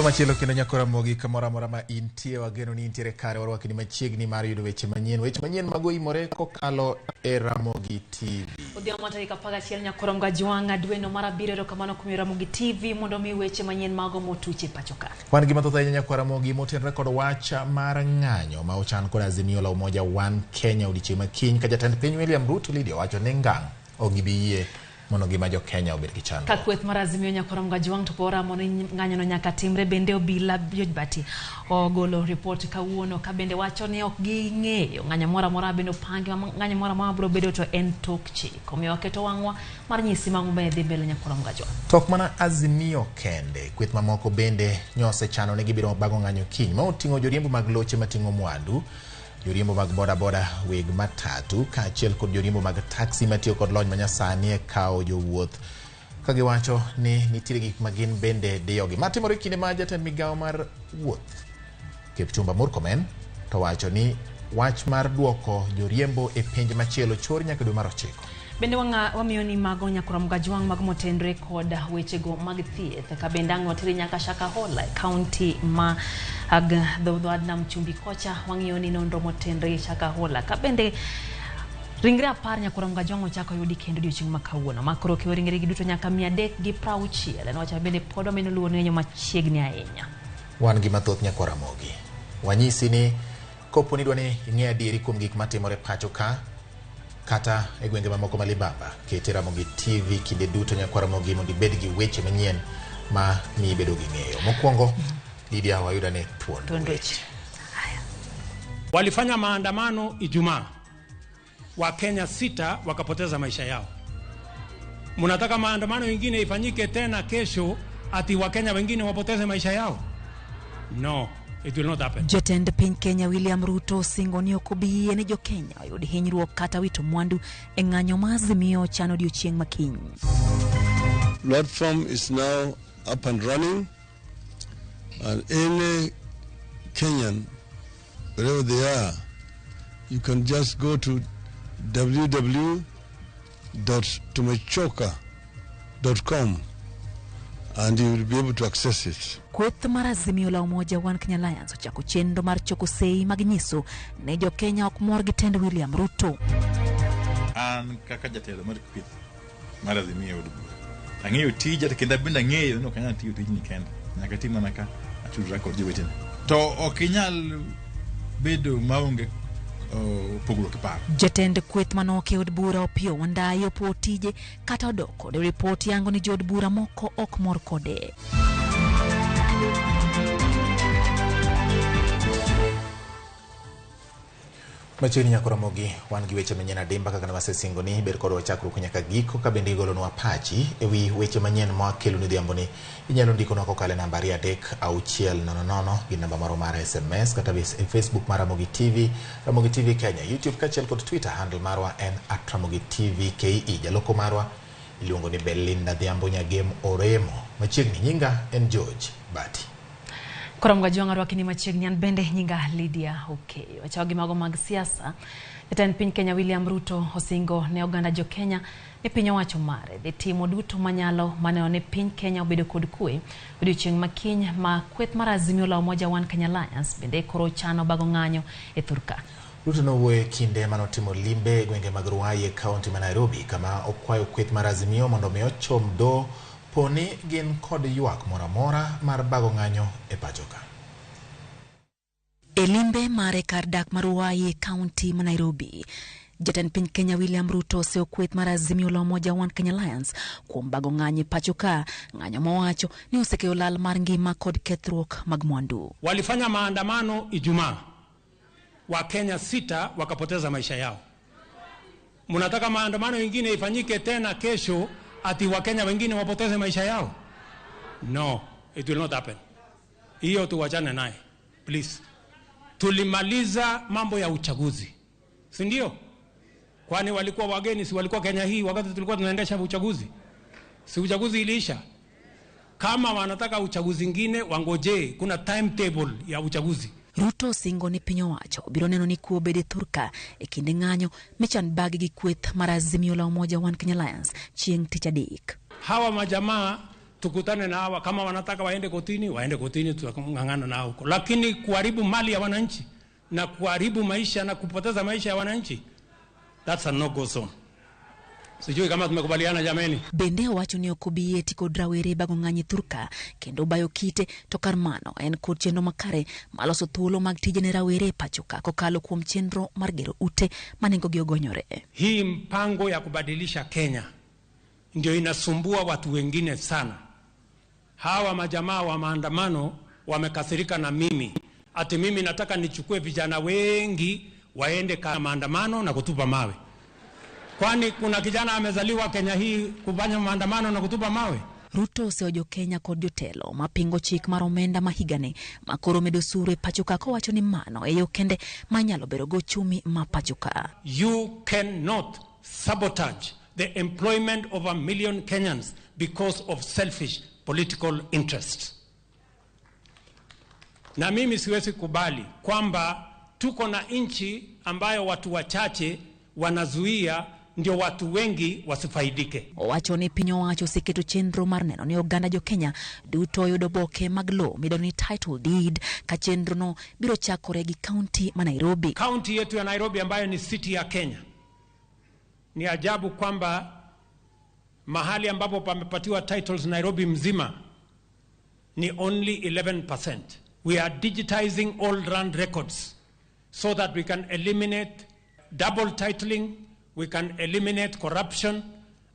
machielo kendo nyako Ramogi kamoro amora ma intie wageno ni intiere kare warwakni machiegni mar yudo weche manyien. Weche manyien mago imore kokalo e Ramogi TV. Odhiambo mar tarik 11 nyakoro Mgajwang'a dweno mar abiriyo erokamano kuom Ramogi TV mondo mi weche manyien mago motuch e pacho ka. Wan gi mathoth ahinya nyakwa Ramogi motenore kod wach mar ng'anyo ma ochan kod Azimio la Umoja One Kenya odiochieng' ma kiny ka jatend piny William Ruto Lydia owacho ni ngang' ok gibi yie mondo ngima jo Kenya obed gi Ka chandruok. kweth mar Azimio nyakoro Mgajwang' to po oramo ni ng'anyono nyaka timre bende obila George Bati ogolo ripot kawuono ka bende wacho ni ok ging'eyo ng'anyo moro amora bende opangi ma ng'anyo moro amora biro bedo to en tok chik. Omiyo waketo wang'wa mar nyisi mang'o bende dhi mbele nyakoro Mgajwang'. To ok mana Azimio kende, kweth mamoko bende nyosechano ni gibiro bago ng'anyo kiny ma oting'o joriembo mag loche mating'o mwandu, joriembo mag bodaboda, weg matatu kaachiel kod joriembo mag taxi matiyo kod lony manyasani e kawo jowuoth ka giwacho ni nitiere gik ma gin bende diyogi. Matimore kinde ma jatend migawo mar wuoth Kipchumba Murkomen to wacho ni wach mar duoko joriembo e penj machielo chor nyaka dwe mar 9. Bende wamiyo ni mago nyakora Mgajwang' mag motenre kod wechego mag thieth ka bende ang' wateri nyaka Shakahola e kaunti ma ag dho dhood nam chumbi kocha wang'iyo ni nonro motenre gi Shakahola ka bende ringre 10 nyakora Mgajwang' ochako yudi kendo odiochieng' ma kawuono ma koro okewo ringre gi duto nyaka 360 en wach bende pod wamino luwo ng'enyo machiegni ahinya. Wan gi mathoth nyakwa Ramogi. Wanyisi ni kopo ni idwa ni ing'e adieri kuom gik matimore pacho ka kata e gwenge mamoko ma libamba, kete Ramogi TV kinde duto nyakwa Ramogi mondo ibed gi weche manyien ma miyi ibedo gi ng'eyo. Mokwongo, Lydia wayuda ne thuond Thuond weche. weche. Walifanya maandamano Ijumaa, Wakenya 6 wakapoteza maisha yao. Mnataka maandamano ingine ifanyike tena kesho ati Wakenya wengine wapoteze maisha yao? No, it will not happen. Jatend piny Kenya William Ruto osingo ni ok obi yie ni jo-Kenya oyud hinyruok kata wito mwandu e ng'anyo ma Azimio chano odiochieng' ma kiny. Platform is now up and running, and any Kenyan, wherever they are, you can just go to www.tumechoka.com and you will be able to access it. Kweth mar Azimio la Umoja One Kenya Alliance ochako chenro mar choko sei mag nyiso ni jo-Kenya ok mor gi tend William Ruto. An kaka jatelo mar kweth mar Azimio e od bura, ang'eyo tija to kendo bende ang'eyo ni ok anyal tiyo tijni kenda, nyaka atim mana ka atudora kod jowetena. To ok inyal bedo maonge pogruok e paro. Jatend kweth manok e od bura Opiyo Wandayi opuo tije kata odok kode ripot yango ni jood bura moko ok mor kode. Machiegni nyako Ramogi, wan gi weche manyien adimba kaka ne wasesingo ni ber kodwa chakruok nyaka giko ka bende igolonwa pachi e wi weche manyien ma wakeloni odhiambo ni. Inyalo ndikonwa kokalo e namba 23600 gi namba moro mar SMS kata e Facebook mar Ramogi TV, Ramogi TV Kenya, YouTube kaachiel kod Twitter handle marwa en @RamogiTVKE. Jaloko marwa iluongo ni Belinda Dhiambo Nyagem Oremo. Machiegni nyinga en George Bati. Koro Mgajwang' arwaki ni machiegni an bende nyinga Lydia Okeyo. Wachako gi mago mag siasa. Jatend piny Kenya William Ruto osingo ne oganda jo Kenya ni piny owacho mare dhi timo duto manyalo maneno ni piny Kenya obedo kod kwe odiochieng' ma kiny ma kweth mar Azimio la Umoja One Kenya Alliance bende koro chano bago ng'anyo e thurka. Ruto nowuoyo e kinde manotimo limbe e gwenge mag Ruai e kaunti ma Nairobi kama okwayo kweth mar Azimio mondo mi ochom do poni gin kod ywak moro amora mar bago ng'anyo e pacho ka. E limbe mare kar dak mar Ruai e kaunti ma Nairobi, jatend piny Kenya William Ruto oseyo kweth mar Azimio la Umoja One Kenya Alliance kuom bago ng'anyo e pacho ka, ng'anyo mowacho ni osekelo lal mar ngima kod kethruok mag mwandu. Walifanya maandamano Ijumaa, Wakenya 6 wakapoteza maisha yao. Mnataka maandamano ingine ifanyike tena kesho ati Wakenya wengine wapoteze maisha yao? No, it will not happen. Hiyo tuwachane naye, please. Tulimaliza mambo ya uchaguzi, si ndio? Kwani walikuwa wageni, si walikuwa Kenya hii wakati tulikuwa tunaendesha uchaguzi? Si uchaguzi iliisha? Kama wanataka uchaguzi ingine wangojee, kuna timetable ya uchaguzi. Ruto osingo ni piny owacho biro neno ni kwe obedo e thurka e kinde ng'anyo michan bagi gi kweth mar Azimio la Umoja One Kenya Alliance chieng' tich adek. Hawa majamaa Tukutane na hawa, kama wanataka waende kotini, waende kotini, tutang'ang'ana nao huko. Lakini kuharibu mali ya wananchi na kuharibu maisha na kupoteza maisha ya wananchi, that's a no go zone. Sijui kama tumekubaliana, jameni. Bende owacho ni ok obi yie ti kod rawere bago ng'anyo thurka kendo bayo kite, to kar mano en kod chenro makare maloso thuolo mag tije ne rawere e pacho ka kokalo kuom chenro mar gero ute ma nengogi ogonyore. Hii mpango ya kubadilisha Kenya ndio inasumbua watu wengine sana. Hawa majamaa wa maandamano wamekasirika na mimi, ati mimi nataka nichukue vijana wengi waende ka maandamano na kutupa mawe. Kwani kuna kijana amezaliwa Kenya hii kufanya maandamano na kutupa mawe? Ruto osewa jokenya kod jotelo mapingo chik mar omenda ma higani makoro medo osuru e pacho ka kowacho ni mano e yo kende manyalo berogo ochumi ma pacho ka. You cannot sabotage the employment of 1 million Kenyans because of selfish political interests. Na mimi siwezi kubali kwamba tuko na nchi ambayo watu wachache wanazuia ndio watu wengi wasifaidike. Owacho ni piny owacho oseketo chenro mar neno ni oganda jokenya duto oyudo oboke mag lowo midendo ni title deed, ka chenro no biro chakore gi kaunti ma Nairobi. Kaunti yetu ya Nairobi ambayo ni city ya Kenya, ni ajabu kwamba mahali ambapo pamepatiwa titles Nairobi mzima ni only 11%. We are digitizing all land records so that we can eliminate double titling, we can eliminate corruption,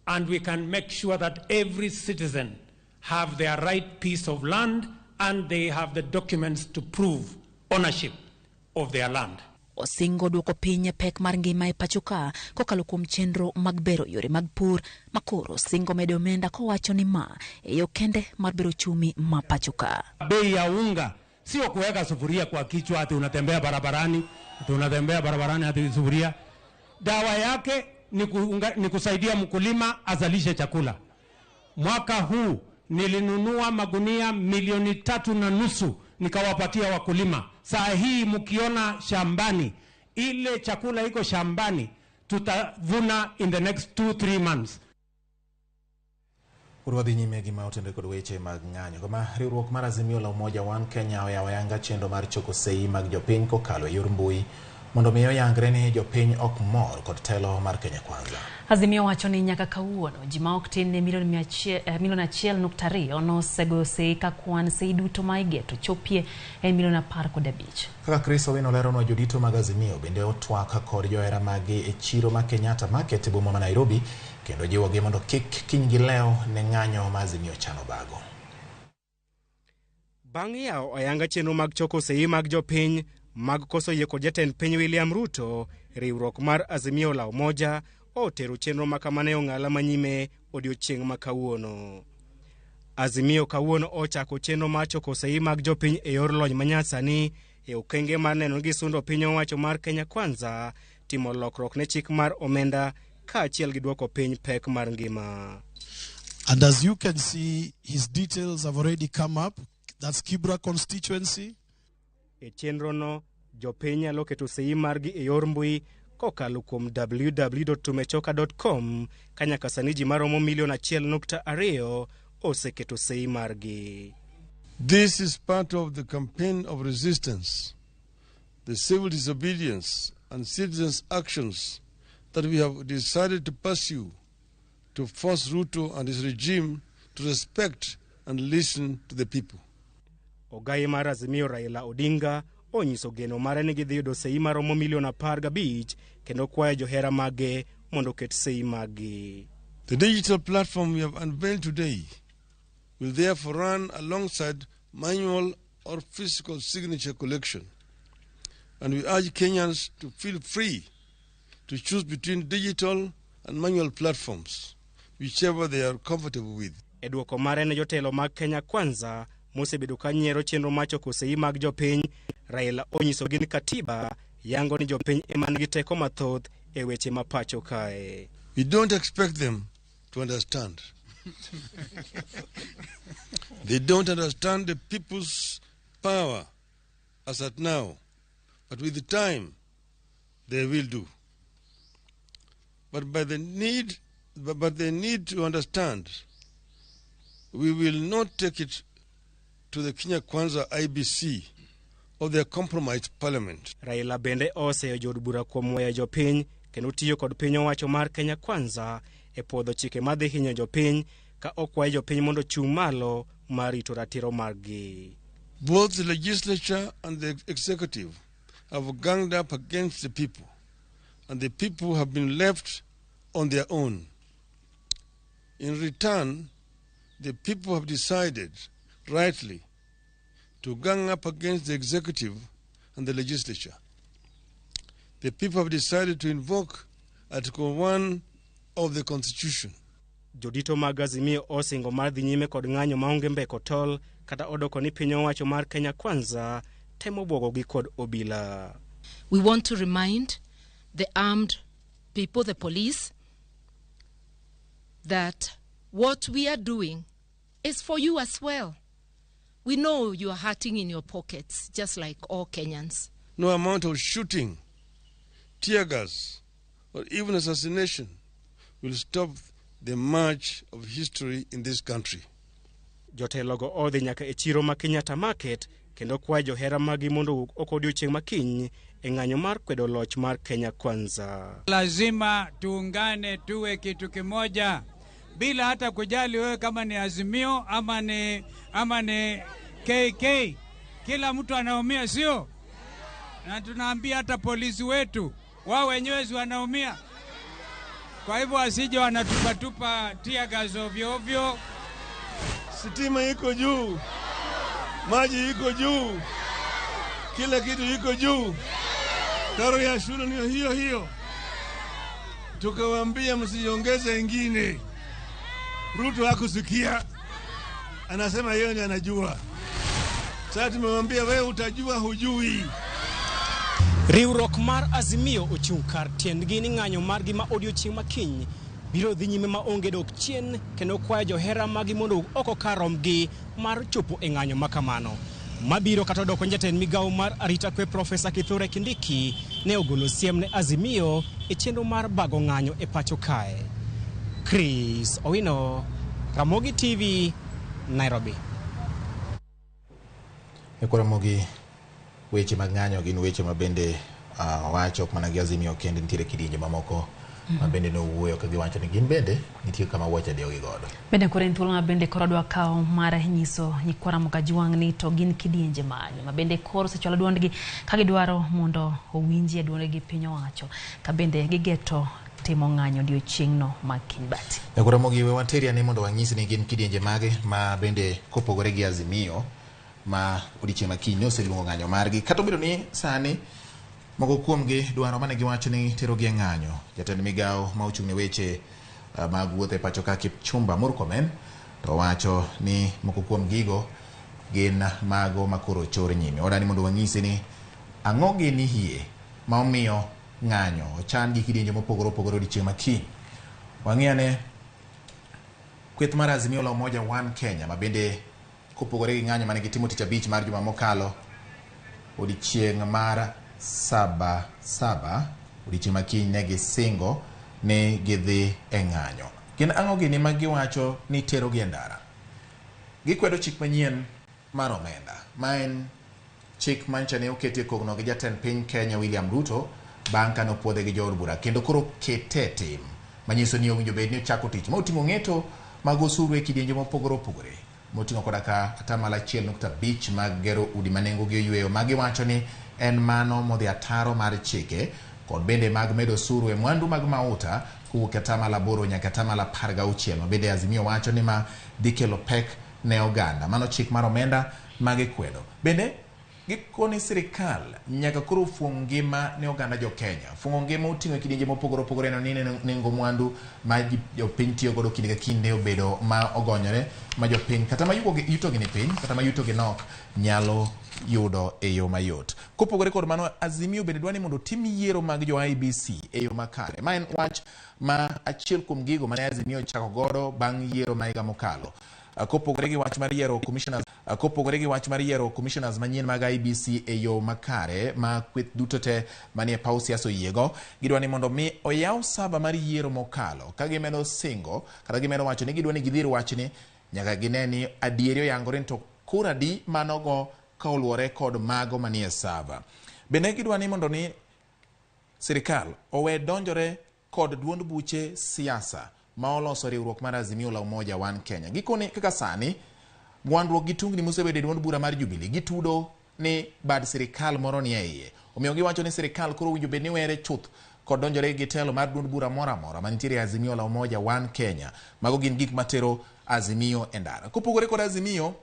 and we can make sure that every citizen have their right piece of land and they have the documents to prove ownership of their land. Osingo duoko piny pek mar ngima e pacho ka kokalo kuom chenro mag bero yore mag pur makoro osingo medo omenda kowacho ni ma e yo kende mar bero ochumi ma pacho ka. Bei ya unga sio kuweka sufuria kwa kichwa ati unatembea barabarani, ati unatembea barabarani ati sufuria. Dawa yake ni kusaidia mkulima azalishe chakula. Mwaka huu nilinunua magunia milioni 3.5 nikawapatia wakulima. Saa hii mkiona shambani, ile chakula iko shambani tutavuna in the next 2-3 months. Koro wadhi nyime gi ma otenore kod weche mag ng'anyo kama riwruok mar Azimio la Umoja One Kenya oyawo ayanga chenro mar choko sei mag jopiny kokalo e yor mbui mondo mi oyangre ni jopiny ok mor kod telo mar Kenya Kwanza. Azimio wacho ni nyaka kawuono ji ma ok tin ne milion 1.2 nosegoyo sei ka kwan sei duto ma igeto chopie e milion 15. Kaka Chris Owino leronwa, jodito mag Azimio bende otwak kod johera maggi e chiro ma Kenyatta Market e boma ma Nairobi kendo jiwogi mondo kik kiny gilew ne ng'anyo ma Azimio chano bago. Bang' yawo ayanga chenro mag choko sei mag jopiny mag koso yie kod jatend piny William Ruto, riwruok mar Azimio la Umoja otero chenro ma kamano e ong'ala manyime odiochieng' ma kawuono. Azimio kawuono ochako chenro mar choko sei mag jopiny e yor lony manyasani e okenge mar neno ni gisundo piny owacho mar Kenya Kwanza timo lokruok ne chik mar omenda kaachiel gi duoko piny pek mar ngima. And as you can see, his details have already come up. That's Kibra constituency. E chenrono, jopiny nyalo keto sei margi e yor mbui kokalo kuom www.tumechoka.com ka nyaka sani ji maromo milion 1.2 oseketo sei margi. This is part of the campaign of resistance, the civil disobedience and citizens' actions that we have decided to pursue to force Ruto and his regime to respect and listen to the people. Ogai mar Azimio Raila Odinga onyiso geno mare ni gidhi yudo sei maromo milion 15 kendo kwayo johera mage mondo oket sei maggi. The digital platform we have unveiled today will therefore run alongside manual or physical signature collection. And we urge Kenyans to feel free to choose between digital and manual platforms, whichever they are comfortable with. E duoko mare ne jotelo mag Kenya Kwanza mosebedo ka nyiero chenro mar choko sei mag jopiny, Raila onyiso ni katiba yango ni jopiny ema nigi teko mathoth e weche ma pacho kae. We don't expect them to understand. They don't understand the people's power as at now, but with the time, they will do. But they need to understand We will not take it to the Kenya Kwanza IEBC or their compromised parliament. Raila bende oseyo jood bura kuom weyo jopiny kendo tiyo kod piny owacho mar Kenya Kwanza e puodho chike madhi hinyo jopiny ka okwayo jopiny mondo ochung' malo mar rito ratiro margi. Both the legislature and the executive have ganged up against the people, and the people have been left on their own. In return, the people have decided, rightly, to gang up against the executive and the legislature. The people have decided to invoke Article 1 of the Constitution. Jodito mag Azimio osingo mar dhi nyime kod ng'anyo maonge mbeko tol kata odoko ni piny owacho mar Kenya Kwanza temo bwogogi kod obila. We want to remind the armed people, the police, that what we are doing is for you as well. We know you are hurting in your pockets, just like all Kenyans. No amount of shooting, tear gas, or even assassination will stop the march of history in this country. Jotelogo odhi nyaka e chiro ma Kenyatta Market kendo kwayo johera maggi mondo owuog oko odiochieng' makiny e ng'anyo mar kwedo loch mar Kenya Kwanza. Lazima tuungane, tuwe kitu kimoja bila hata kujali wewe kama ni Azimio ama ni KK. Kila mtu anaumia, sio? Na tunaambia hata polisi wetu wao wenyewe si wanaumia. Kwa hivyo wasije wanatupatupa tear gas ovyo ovyo. Sitima iko juu, maji iko juu, kila kitu iko juu, karo ya shule ni hiyo hiyo. Tukawaambia msiongeze ingine. Ruto hakusikia, anasema yeye ndiye anajua. Sasa tumemwambia wewe utajua, hujui. Riwruok mar Azimio ochung' kar tiendgi ni ng'anyo margi ma odiochieng' makiny biro dhi nyime maonge dok chien kendo kwayo johera maggi mondo owuog oko kar romgi mar chopo e ng'anyo makamano. Mabiro kata odoko ni jatend migawo mar arita kwe Profesa Kithure Kindiki ne ogolo siem ne Azimio e chenro mar bago ng'anyo e pacho kae. Chris Owino, Ramogi TV, Nairobi. E Ramogi, weche mag ng'anyo gin weche ma bende wacho ok mana gi Azimio kende, nitiere kidienje mamoko ma bende nowuoyo ka giwacho ni gin bende nitie kama wuoche dewogi godo. Bende koro en thuolo ma bende koro adwa kawo mar nyiso nyikwa Ramogi Ajwang' ni to gin kidienje mage ma bende koro osechwalo duondgi ka gidwaro mondo owinjie duondgi piny owacho ka bende gigeto timo ng'anyo odiochieng'no ma kiny bati. Ramogi, we wateri ane mondo wanyisi ni gin kidienje mage ma bende kopogore gi Azimio ma odiochieng' ma kiny ne oseluongo ng'anyo margi, kata obedo ni sani moko kuomgi dwaro mane giwacho ni terogi e ng'anyo. Jatend migawo ma ochung' ne weche mag wuoth e pacho ka Kipchumba Murkomen to wacho ni moko kuom gigo gin mago makoro chor nyime. Odani mondo wanyisi ni ang'o gini hie ma omiyo ng'anyo ochan gi kidienje mopogore opogore odiochieng' ma kiny. Wang'i ane kweth mar Azimio la Umoja One Kenya ma bende kopogore gi ng'anyo mane gitimo tich abich mar juma mokalo odiochieng' mar saba saba odiochieng' ma kiny ne gisingo ni gidhi e ng'anyo. Gin ang'o gini ma giwacho ni terogi e ndara? Gikwedo chik manyien mar omenda, ma en chik mancha ne oketi e kogno gi jatend piny Kenya William Ruto bang' kane opuodhe gi jood bura kendo koro kete e tim manyiso ni owinjo bed ni ochako tich ma oting'o ng'eto mag osuru e kidienje mopogore opogore moting'o koda ka 1.5% mag gero udi ma nengogi oyweyo ma giwacho ni en mano modhi ataro mar chike kod bende mag medo osuru e mwandu mag mauta kowuok e 8% nyaka 16% ma bende Azimio wacho ni ma dhi kelo pek ne oganda. Mano chik mar omenda ma gikwedo. Bende gikoni sirikal nyaka koro fuong ngima ne oganda jo Kenya. Fuong'o ngima oting'o kidienje mopogore opogore neno ni nengo mwandu ma jopiny tiyo godo kinde ka kinde obedo ma ogonyore ma jopiny kata ma yutogi ni piny kata ma yutogi nok nyalo yudo e yo mayot. Kopogore kod mano, Azimio bende dwa ni mondo otim yiero mag jo IEBC e yo makare. Ma en wach ma achiel kuom gigo mane Azimio ochako godo bang' yiero ma higa mokalo. Kopogore gi wach mar yiero commissioners kopogore gi wach mar yiero commissioners manyien mag IEBC e yo makare ma kweth duto te manie paw siasa oyiego, gidwa ni mondo mi oyaw saba mar yiero mokalo ka gimedo singo kata gimedo wacho ni gidwa ni gidhir wachni Nyaka gine ni adieri oyangore ni to kura adi manogo ka oluwore kod mago manie sava. Bende gidwa ni mondo ni sirikal owe donjore kod duond buche siasa ma oloso riwruok mar Azimio la Umoja One Kenya. Gikone kaka sani, gwandruok gi tungni mosebedo e duond bura mar Jubilee gitudo ni bad sirikal moro ni e iye. Omiyo giwacho ni sirikal koro owinjo bed ni were chuth kod donjore gi telo mar duond bura moro amora manitiere e Azimio la Umoja One Kenya. Mago gin gik matero Azimio e ndara. Kopogore kod Azimio,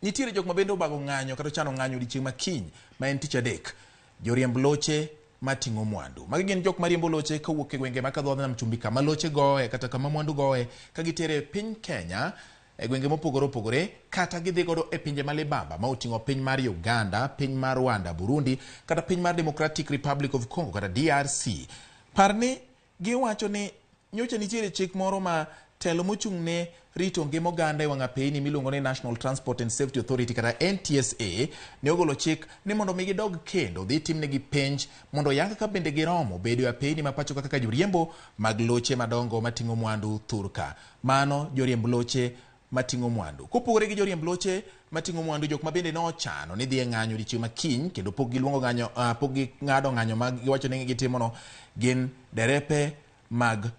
nitiere jok ma bende obago ng'anyo kata ochano ng'anyo odiochieng' ma kiny ma en tich adek. Joriemb loche mating'o mwandu. Magi gin jok mariembo loche kowuok e gwenge ma kadho nam chumbi kama loche goye kata kama mwandu goye ka gitere e piny Kenya e gwenge mopogore opogore kata gidhi godo e pinje ma libamba ma oting'o piny mar Uganda, piny mar Rwanda, Burundi kata piny mar Democratic Republic of Congo kata DRC. Par ni giwacho ni nyocha nitiere chik moro ma telo mochung' ne rito ngima oganda e wang' apeyni miluongo ni National Transport and Safety Authority kata NTSA ne ogolo chik ni mondo mi gidog kendo dhi timnegi penj mondo oyang ka bende giromo bedo e apeyni ma pacho kaka joriembo mag loche madongo mating'o mwandu thurka. Mano joriemb loche mating'o mwandu. Kopogore gi joriemb loche mating'o mwandu, jok ma bende nochano ni dhi e ng'anyo odiochieng' ma kiny kendo pok giluongo ng'anyo, pok ging'ado ng'anyo ma giwacho ni gitimono gin derepe mag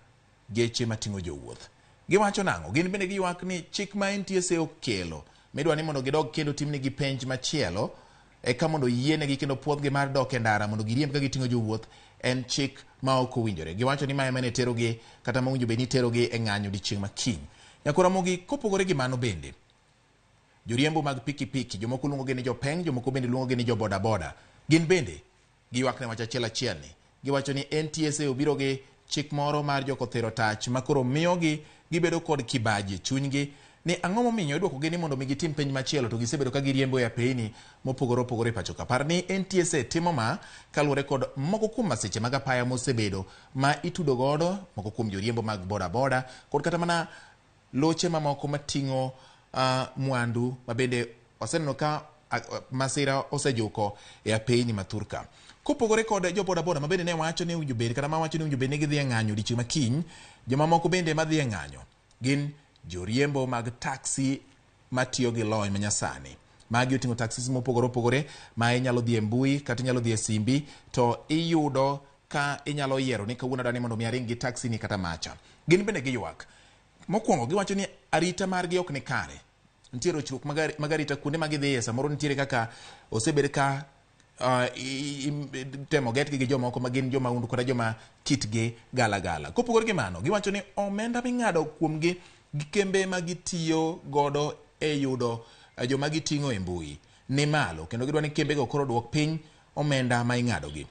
geche mating'o jowuoth. Giwacho nang'o? Gin bende giywak ni chik ma NTSA okelo midwa ni mondo gidog kendo timnegi penj machielo eka mondo yienegi kendo puodhgi mar dok e ndara mondo giriemb ka giting'o jowuoth en chik ma ok owinjore. Giwacho ni ma ema ne terogi kata ma owinjo bed ni terogi e ng'anyo odiochieng' ma kiny. Nyakor Ramogi, kopogore gi mano bende, joriembo mag pikipiki, jomoko luongogi ni jopeng', jomoko bende luongogi ni jo bodaboda, gin bende giywak ne wach achiel achiel ni. Giwacho ni NTSA obiro gi chik moro mar joko thero tach ma koro miyogi gibedo kod kibaji e chunygi ni ang'o momiyo idwokogi ni mondo mi gitim penj machielo to gisebedo ka giriembo e apeyni mopogore opogore e pacho ka. Par ni NTSA timo ma kaluwore kod moko kuom masiche mag apaya mosebedo ma itudo godo moko kuom joriembo mag bodaboda kod kata mana loche mamoko mating'o mwandu ma bende waseneno ka masira osejuko e apeyni ma thurka. Kopogore kod jo bodaboda ma bende ne wacho ni owinjo bed kata ma wacho ni owinjo bed ni gidhi e ng'anyo odiochieng' ma kiny, jomamoko bende madhi e ng'anyo gin joriembo mag taxi matiyo gi lony manyasani. Magi oting'o taxis mopogore opogore ma inyalo dhi e mbui kata inyalo dhi e simbi to iyudo ka inyalo yiero ni kawuono adwa ni mondo mi aring gi taxi ni kata macha. Gin bende giywak. Mokwongo giwacho ni arita margi ok ni kare. Nitie rochruok mag arita kuonde ma gidhiye, samoro nitiere kaka osebed ka temo getgi gi jomoko ma gin jomahundu kata joma kitgi galagala. Kopogore gi mano, giwacho ni omenda ming'ado kuomgi gi kembe ma gitiyo godo e yudo joma giting'o e mbui ni malo, kendo gidwa ni kembego koro oduok piny omenda ma ing'adogi.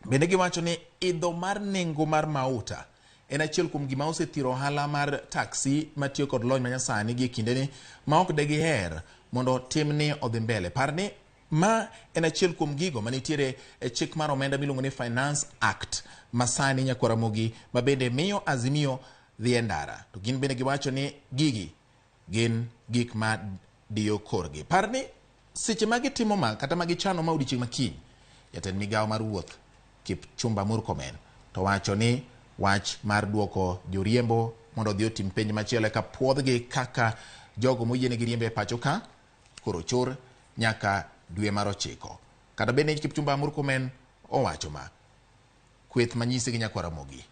Bende giwacho ni idho mar nengo mar mauta en achiel kuom gima osethiro ohala mar taxi matiyo kod lony manyasani gi e kindeni ma ok de giher mondo timni odhi mbele. Par ni ma en achiel kuom gigo manitiere e chik mar omenda miluongo ni Finance Act masani Nyakwar Ramogi ma bende miyo Azimio dhi e ndara. To gin bende giwacho ni gigi gin gik ma diyo korgi. Par ni seche ma gitimo ma kata ma gichano ma odiochieng' ma kiny, jatend migawo mar wuoth Kipchumba Murkomen to wacho ni wach mar duoko joriembo mondo odhi otim penj machielo eka puodhgi kaka jogo moyienegi riembo e pacho ka koro chor nyaka dwe mar 9. Kata bende Kipchumba Murkomen owacho ma kweth manyise gi Nyakwar Ramogi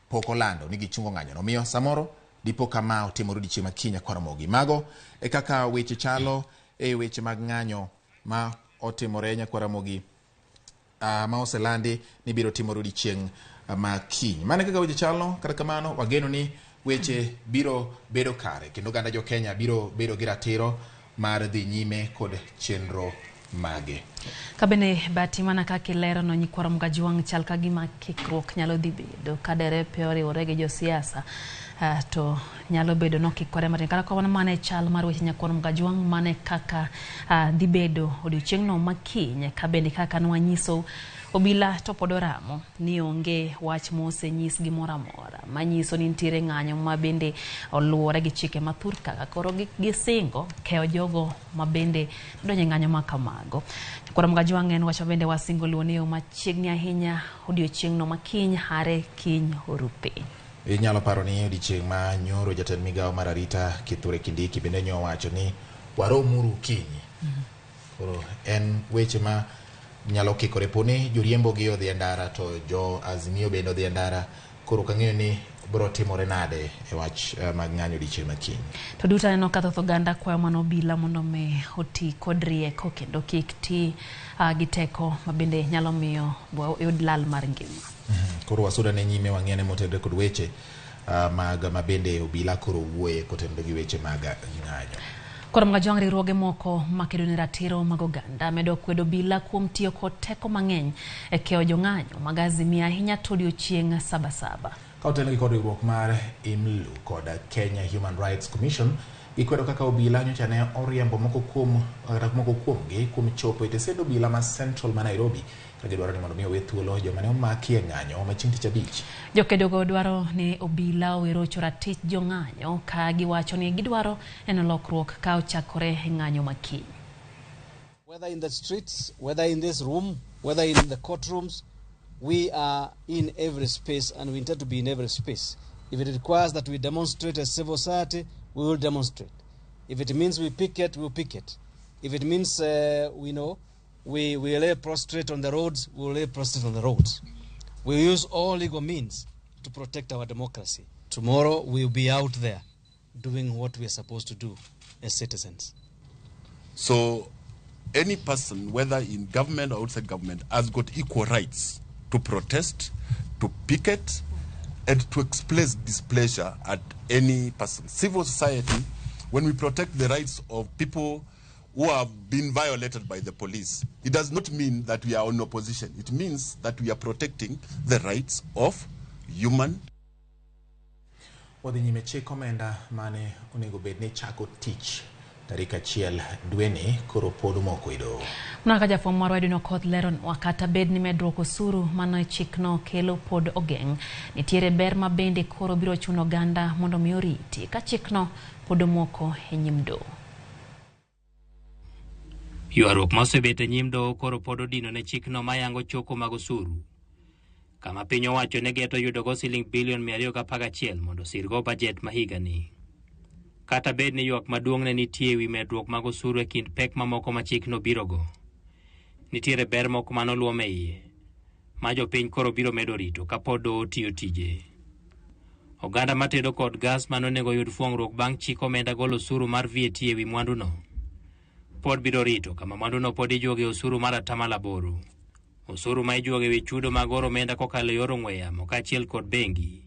pok olando ni gichungo ng'anyono. Omiyo samoro dipo kama otimore odiochieng' ma kiny Nyakwar Ramogi. Mago e kaka weche chalo e weche mag ng'anyo ma otimore Nyakwar Ramogi ma oselandi ni biro timore odiochieng' ma kiny. Mano e kaka weche chalo, kata kamano wageno ni weche biro bedo kare kendo oganda jo Kenya biro bedo gi ratiro mar dhi nyime kod chenro mage. Kabende bati mana kaka ilerono nyikwa Ramogi Ajwang' chal ka gima kikruok nyalo dhi bedo ka derepe oriwore gi josiasa to nyalo bedo nokikore matin. Kata kamano mano e chal mar weche nyakwa Ramogi Ajwang', mano e kaka dhi bedo odiochieng'no ma kiny. Kabende kaka nwanyiso obila to pod oramo ni onge wach mosenyis gimoro amora manyiso ni nitiere ng'anyo ma bende oluwore gi chike mathur kaka koro gisingo keyo jogo ma bende donjo e ng'anyo ma kamago. Nyakwar Ramogi Ajwang' en wach ma bende wasingo luwo ni yo machiegni ahinya odiochieng'no ma kiny hare kiny oru piny. Inyalo paro ni odiechieng' ma nyoro jatend migawo mar arita Kithure Kindiki bende nyo owacho ni waromuru kinyi. Koro en weche ma nyalo kikore poni joriembo gi odhi e ndara to jo Azimio bende odhi e ndara. Koro ok ang'eyo ni biro timore nade e wach mag ng'anyo odiechieng' ma kiny. To duto aneno ka thoth oganda kwayo mana obila mondo mi oti kod rieko kendo kik ti gi teko ma bende nyalo miyo yud lal mar ngima. Koro wasuda ne nyime wang'ene motenore kod weche mag mabende obila koro wuoye kotenore gi weche mag ng'anyo. Koro mga riwruoge moko makedo ne ratiro mag oganda medo kwedo obila kuom tiyo kod teko mang'eny e keyo jong'anyo mag Azimio ahinya to odiochieng' Sabasaba. Ka otelnegi kod riwruok mar IMLU kod Kenya Human Rights Commission, gikwedo kaka obila nyocha ne oriembo moko kuomgi kuom chopo e tesend obila ma Central ma Nairobi ka gidwaro ni mondo mi owe thuolo joma ne omaki e ng'anyo ma chieng' tich abich. Jokedogo dwaro ni obila owe rocho ratich jong'anyo ka giwacho ni gidwaro neno lokruok ka ochakore e ng'anyo ma kiny. Whether in the streets, whether in this room, whether in the courtrooms, we are in every space and we intend to be in every space. If it requires that we demonstrate as civil society, we will demonstrate. If it means we picket, we will picket. If it means we lay prostrate on the roads, we will lay prostrate on the roads. We use all legal means to protect our democracy. Tomorrow we will be out there doing what we are supposed to do as citizens. So any person, whether in government or outside government, has got equal rights to protest, to picket, and to express displeasure at any person. Civil society, when we protect the rights of people who have been violated by the police, it does not mean that we are on opposition. It means that we are protecting the rights of human. Wadhi nyime chik omenda mane onego bed ni chako tich tarik 1 dweni koro pod omoko e doho. Mana ka jafwambo marwa Edwin Okoth leronwa kata bed ni medruok osuru mano chikno kelo pod ogeng'. Nitiere ber ma bende koro biro chuno oganda mondo mi oriti ka chikno pod omoko e nyim doho. Ywaruok ma osebet e nyim doho koro pod odino ne chikno mayango choko mag osuru, kama piny owacho ne geto yudogo siling bilion 211 mondo osirgo bajet ma higani. Kata bed ni ywak maduong' ne nitie ewi medruok mag osuru e kind pek mamoko ma chikno birogo, nitiere ber moko manoluom e iye ma jopiny koro biro medo rito kapod doho tiyo tije. Oganda matedo kod gas manonego yud fuong'ruok bang' chik omenda golo osuru mar VAT ewi mwanduno pod biro rito kama mwanduno pod ijuoge osuru mar 8%. Osuru ma ijuogo ewi chudo mag oro omenda kokalo e yor ong'we yamo kaachiel kod bengi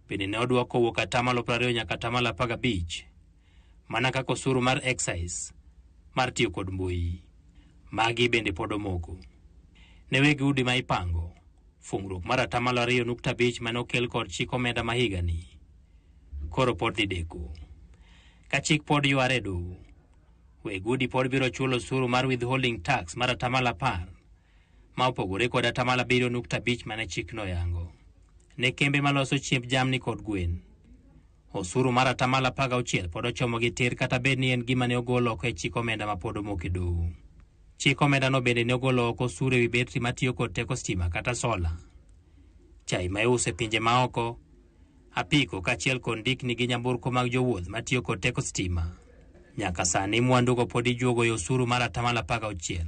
bende ne odwok kowuok 20% nyaka 15%, mana kaka osuru mar excise mar tiyo kod mbui. Magi bende pod omoko. Ne weg udi ma ipango, fungruok mar 2.5% mane okel kod chik omenda ma higani koro pod dhi deko. Ka chik pod yware e doho, weg udi pod biro chulo osuru mar withholding tax mar 10% ma opogore kod 7.5% mane chikno yango. Ne kembe maloso chiemb jamni kod gwen, osuru mar 16% pod ochomo gi tir kata bed ni en gima ne ogol oko e chik omenda ma pod omoko e doho. Chik omenda no bende ne ogolo oko osuru ewi betri matiyo kod teko stima kata sola, chai ma iuso e pinje maoko, apiko kaachiel kod ndikni gi nyamburko mag jowuoth matiyo kod teko stima. Nyaka sani mwandugo pod ijuogo e osuru mar 16%.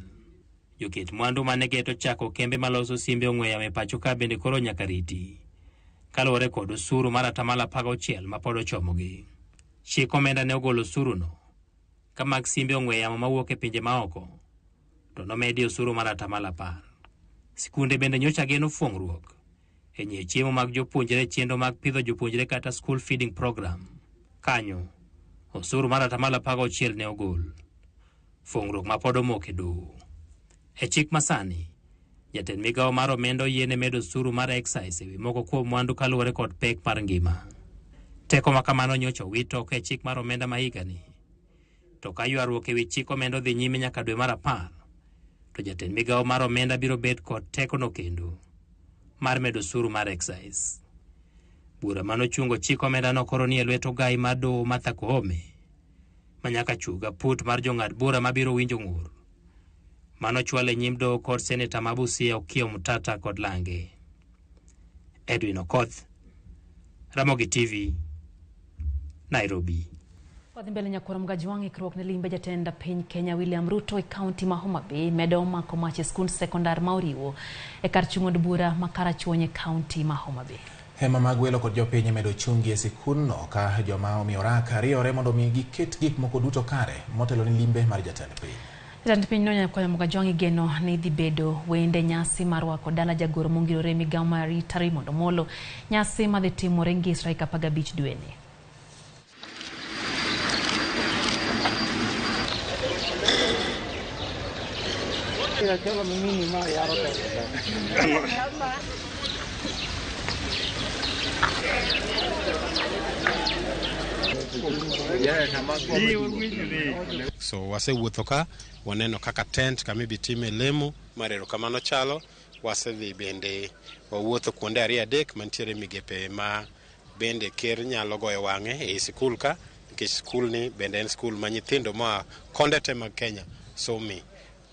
Joket mwandu mane geto chako kembe maloso simbe ong'we yamo e pacho ka bende koro nyaka riti kaluwore kod osuru mar 16% ma pod ochomogi. Chik omenda ne ogolo osuruno ka mag simbe ong'we yamo mawuok e pinje maoko to nomedi osuru mar 10%. Sikunde bende nyocha geno fuong'ruok e nyiewo chiemo mag jopuonjre e chenro mag pidho jopuonjre kata school feeding program. Kanyo osuru mar 16% ne ogol. Fuong'ruok ma pod omoko e doho. E chik masani, jatend migawo mar omenda oyiene medo osuru mar excise ewi moko kuom mwandu kaluwore kod pek mar ngima. Teko ma kamano nyocha owit oko e chik mar omenda ma higani. To ka ywaruok ewi chik omenda odhi nyime nyaka dwe mar 10, to jatend migawo mar omenda biro bet kod tekono kendo mar medo osuru mar excise. Bura manochungo chik omenda no koro ni e lwet ogai mar doho Martha Koome, ma nyaka chug aput mar jong'ad bura mabiro winjo ng'ur manochwal e nyim doho kod seneta ma Busia Okiya Omtatah kod lange. Edwin Okoth, Ramogi TV, Nairobi. Wadhi mbele nyakwar Mgajwang' ikruok ne limbe jatend piny Kenya William Ruto e kaunti ma Homa Bay medo mako mach e skund sekondar ma Oriwo e kar chung' od bura ma Karachuonyo e kaunti ma Homa Bay. Hema mag welo kod jopiny imedo chungi e sikundno ka joma omiyo oraka riwore mondo mi giket gik moko duto kare motelo ne limbe mar jatend piny. Jatend piny no nyakwar Mgajwang' igeno ni dhi bedo wende nyasi mar rwako dala jagoro mongirore e migawo mar arita Raymond Omolo, nyasi madhi timore Ngeso tarik 15 dweni. So wasewuotho ka waneno kaka tent kama ibi time lemo mar erokamano chalo. Wasedhi bende wawuotho kuonde ariyo adek mantiere migepe ma bende ker nyalo goyo wang'e ei sikul ka, nikech sikul ni bende en sikul ma nyithindo moa konde te mag Kenya some.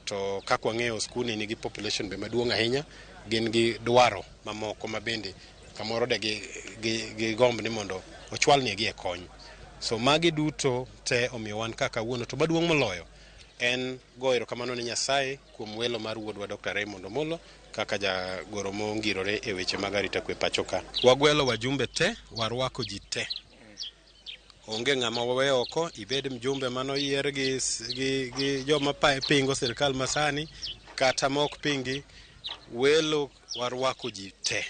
To kaka wang'eyo sikul ni nigi population be maduong' ahinya, gin gi dwaro mamoko ma bende kamoro de gigomb ni mondo ochwalnegi e kony. So magi duto te omiyo wan kaka kawuono, to maduong' moloyo en goyo erokamano ne Nyasaye kuom welo mar wuodwa Dr. Raymond Omolo kaka jagoro mongirore e weche mag arita kwe pacho ka. Wagwelo wajumbe te, warwako ji te. Onge ng'ama waweyo oko, ibed mjumbe manoyier gi joma pingo sirikal masani kata ma ok pingi, welo warwako ji te.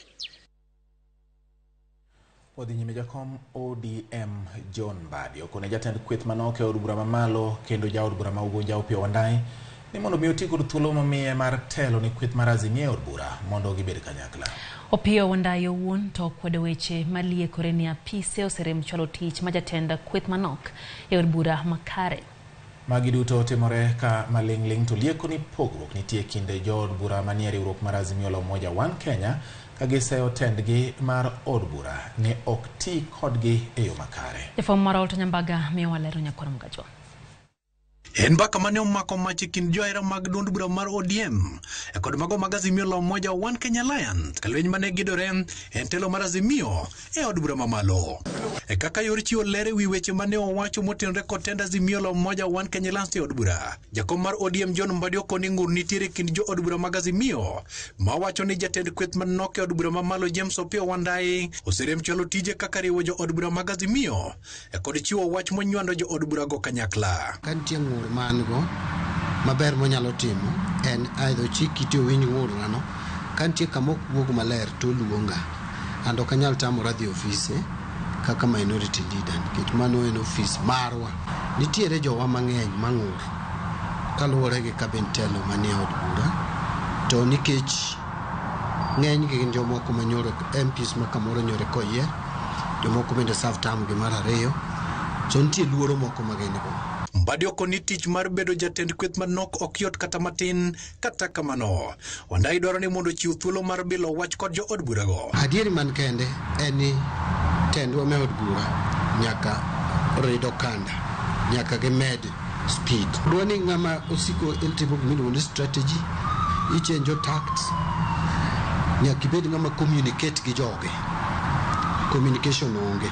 Odhi nyime jakom ODM John Mbadi okone jatend kweth manok e od bura mamalo kendo jaod bura ma Ugunja Opiyo Wandayi ni mondo mi oti kod thuolo momiye mar telo ne kweth mar Azimio e od bura mondo gibed kanyakla. Opiyo Wandayi owuon to okwedo weche maliekore ni apise oserem chwalo tich ma jatend kweth manok e od bura makare. Magi duto timore ka maling'ling' to lieko ni pogruok nitie e kind jood bura manie riwruok mar Azimio la Umoja One Kenya ka giseyo tendgi mar od bura ni ok ti kodgi e yo makare. Jafwambo mar Walter Nyambaga miyo walero nyakwar Mgajwa. En mbaka mane omako mach e kind johera mag duond bura mar ODM kod mago mag Azimio la Umoja One Kenya Alliance ka lweny mane gidore en telo mar Azimio e od bura mamalo. E kaka yor chiwo ler e wi weche mane owacho motenore kod tend Azimio la Umoja One Kenya Alliance e od bura. Jakom mar ODM John Mbadi okoni ng'ur nitiere e kind jo od bura mag Azimio mawacho ni jatend kweth manok e od bura mamalo James Opiyo Wandayi oserem chwalo tije kaka riwo jo od bura mag Azimio kod chiwo wach monywando jo od bura go kanyakla. Ka nitie ng'ur ma an go maber monyalo timo en either ochik iti owinj ng'urnano, ka nitie kama ok wuog maler to oluonga and ok anyal tamora dhi ofise kaka minority leader nikech mano en ofis marwa. Nitiere jowa mang'eny mang'ur kaluwore gi kaben telo manie od bura to nikech ng'enygi gin jomoko manyoro MPs ma kamoro nyore koyier, jomoko bende serve term gi mar ariyo, so nitie luoro moko ma gin go. Mbadi okoni tich mar bedo jatend kweth manok ok yot kata matin, kata kamano Wandayi dwaro ni mondo ochiw thuolo mar bilo wach kod jo od burago. Adieri man kende en ni tendwa me od bura nyaka rid okanda, nyaka gimed speed. Dwa ni ng'ama osiko itimo gimiluongo ni strategy, ichenjo tacts, nyaka ibed ng'ama communicate gi joge. Communication onge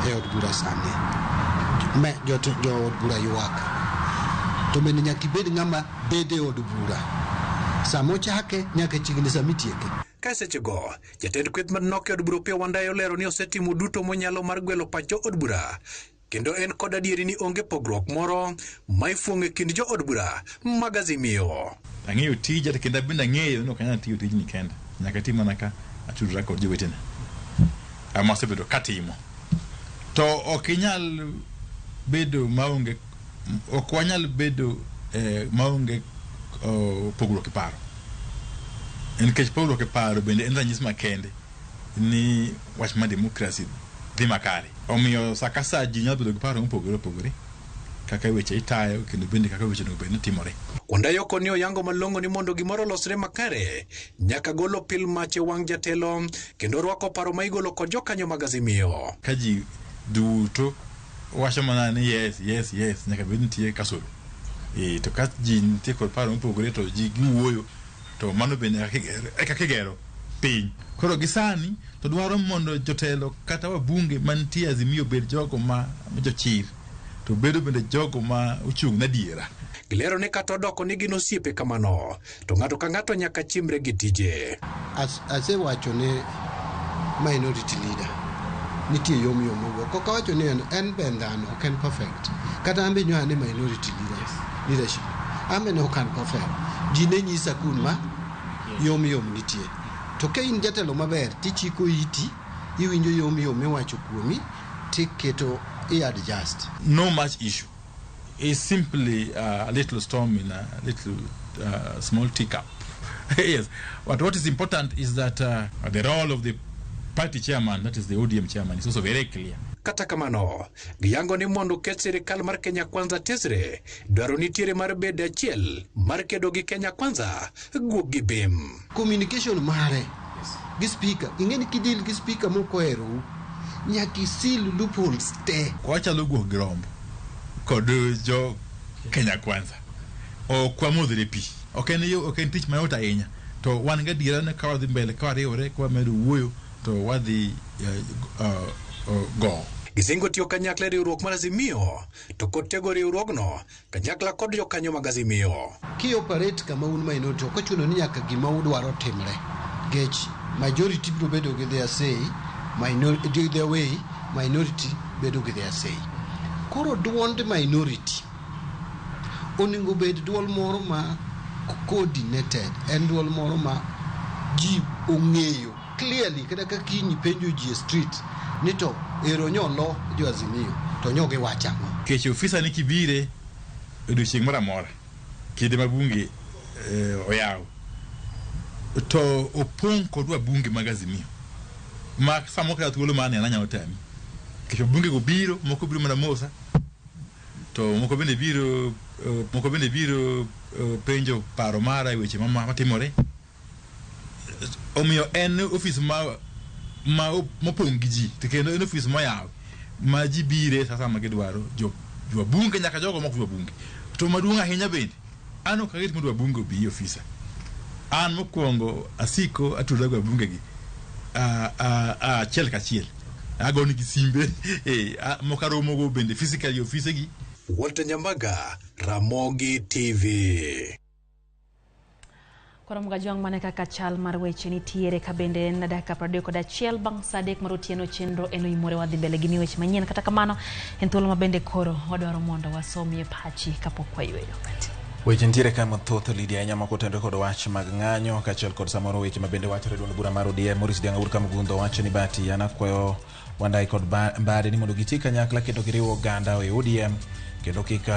e od bura sani. Me jo od bura ywak. To bende nyaka ibed ng'ama bedo e od bura. Sama ochake nyaka chiegni sama itieke. Ka sechego, jatend kweth manok e od bura Opiyo Wandayi olero ni osetimo duto monyalo mar gwelo pach jo od bura kendo en kod adieri ni onge pogruok moro ma ifuong'o e kind jo od bura mag Azimio. Ang'eyo tija to kendo bende ang'eyo ni ok anyal tiyo tijni kenda. Nyaka atim mana ka atudora kod jowetena. Ama asebedo katimo. To ok inyal bedo maonge, ok wanyal bedo maonge pogruok e paro. Nikech pogruok e paro bende en ranyisi makende ni wach mar demokrasi dhi makare. Omiyo sa ka sa ji nyalo bedo gi paro mopogore opogore kaka weche itayo kendo bende kaka weche onego bed ni timore. Wandayi okoni oyango malong'o ni mondo gimoro olosre makare nyaka golo pil mach e wang' jatelo kendo rwako paro ma igolo kod jokanyo mag Azimio. Ka ji duto wacho mana ni yes, yes, yes, nyaka bed nitie kasoro. To ka ji nitie kod paro mopogore to ji giwuoyo to mano bende e kaka igero piny. Koro gi sani to dwaro mondo jotelo kata wabunge mantie Azimio obed jogo ma jochir to bedo bende jogo ma ochung' ne adiera. Gilero ni kata odoko ni gin osiepe kamano, to ng'ato ka ng'ato nyaka chimre gi tije. Asewacho ne minority leader nitie yom yom mowuok. Ok awacho ni en be en dhano, ok en perfect. Kata an be nyo an e minority leadership. An be ne ok an perfect. Ji ne nyisa kun ma yom yom nitie. To ka in jatelo maber, tichiko iti, iwinjo yom yom miwacho kuomi, tiketo i adjust. No much issue. It's simply a little storm in a little small teacup. Yes. But what is important is that the role of the party chairman, that is the ODM chairman, is also very clear. Kata kamano, giyango ni mondo ket sirikal mar Kenya Kwanza tesre, dwaro nitiere mar bedo achiel mar kedo gi Kenya Kwanza, guok gi bim. Communication mare gi speaker, ing'e ni kidil gi speaker mok oherou, nyaka isil loopholes te. Wachalo guok gi rombo kod jo Kenya Kwanza. Ok wamodhre pi. Ok en yo, ok en tich mayot ahinya. To wan gadiera ni ka wadhi mbele, ka wariwore, ka wamedo wuoyo, to wadhi go. Gisingo tiyo kanyakla e riwruok mar Azimio, to kod tego riwruogno kanyakla kod jokanyo mag Azimio. Ki operate kama un minority, ok ochuno ni nyaka gima udwaro timre. Nikech majority biro bedo gi their say, minority their way, minority bedo gi their say. Koro duond minority onego bed duol moro ma coordinated, en duol moro ma ji ong'eyo clearly, kata ka kiny penjo ji e street ni to ero nyolo jo Azimio to nyo giwacho ang'o. Nikech ofisa ni kibire odiochieng' moro amora, kinde ma bunge oyaw, to opong' kod wabunge mag Azimio ma samoro kata thuolo mar nena nyalo tami. Nikech wabunge go biro, moko biro mana mosa, to moko bende biro penjo paro mara e weche matimore. Omiyo en ofis ma mopong' gi ji, to kendo en ofis moyaw ma ji bire sasa ma gidwaro, jo wabunge nyaka jogo mok wabunge. To maduong' ahinya bende, an ok arit mondo wabunge obi e ofisa. An mokwongo asiko atudora gi wabunge gi achiel kachiel. Agone gi simbe, moko aromogo bende physically e ofise gi. Walter Nyambaga, Ramogi TV. Koro Mgajwang' mane kaka chal mar weche nitiere ka bende en dakika 31 bang' saa 3 mar otieno chenro en oimore wadhi mbele gi weche manyien. Kata kamano en thuolo ma bende koro wadwaro mondo wasomie pachi kapok wayweyo. Weche nitiere ka mathoth Lydia ahinya moko otenore kod wach mag ng'anyo kaachiel kod samoro weche ma bende wachore duond bura mar ODM. Maurice Diang'o wuod Kamgundho wacho ni bati an akwayo Wandai kod Mbadi ni mondo giti kanyakla kendo giriw oganda e ODM kendo kik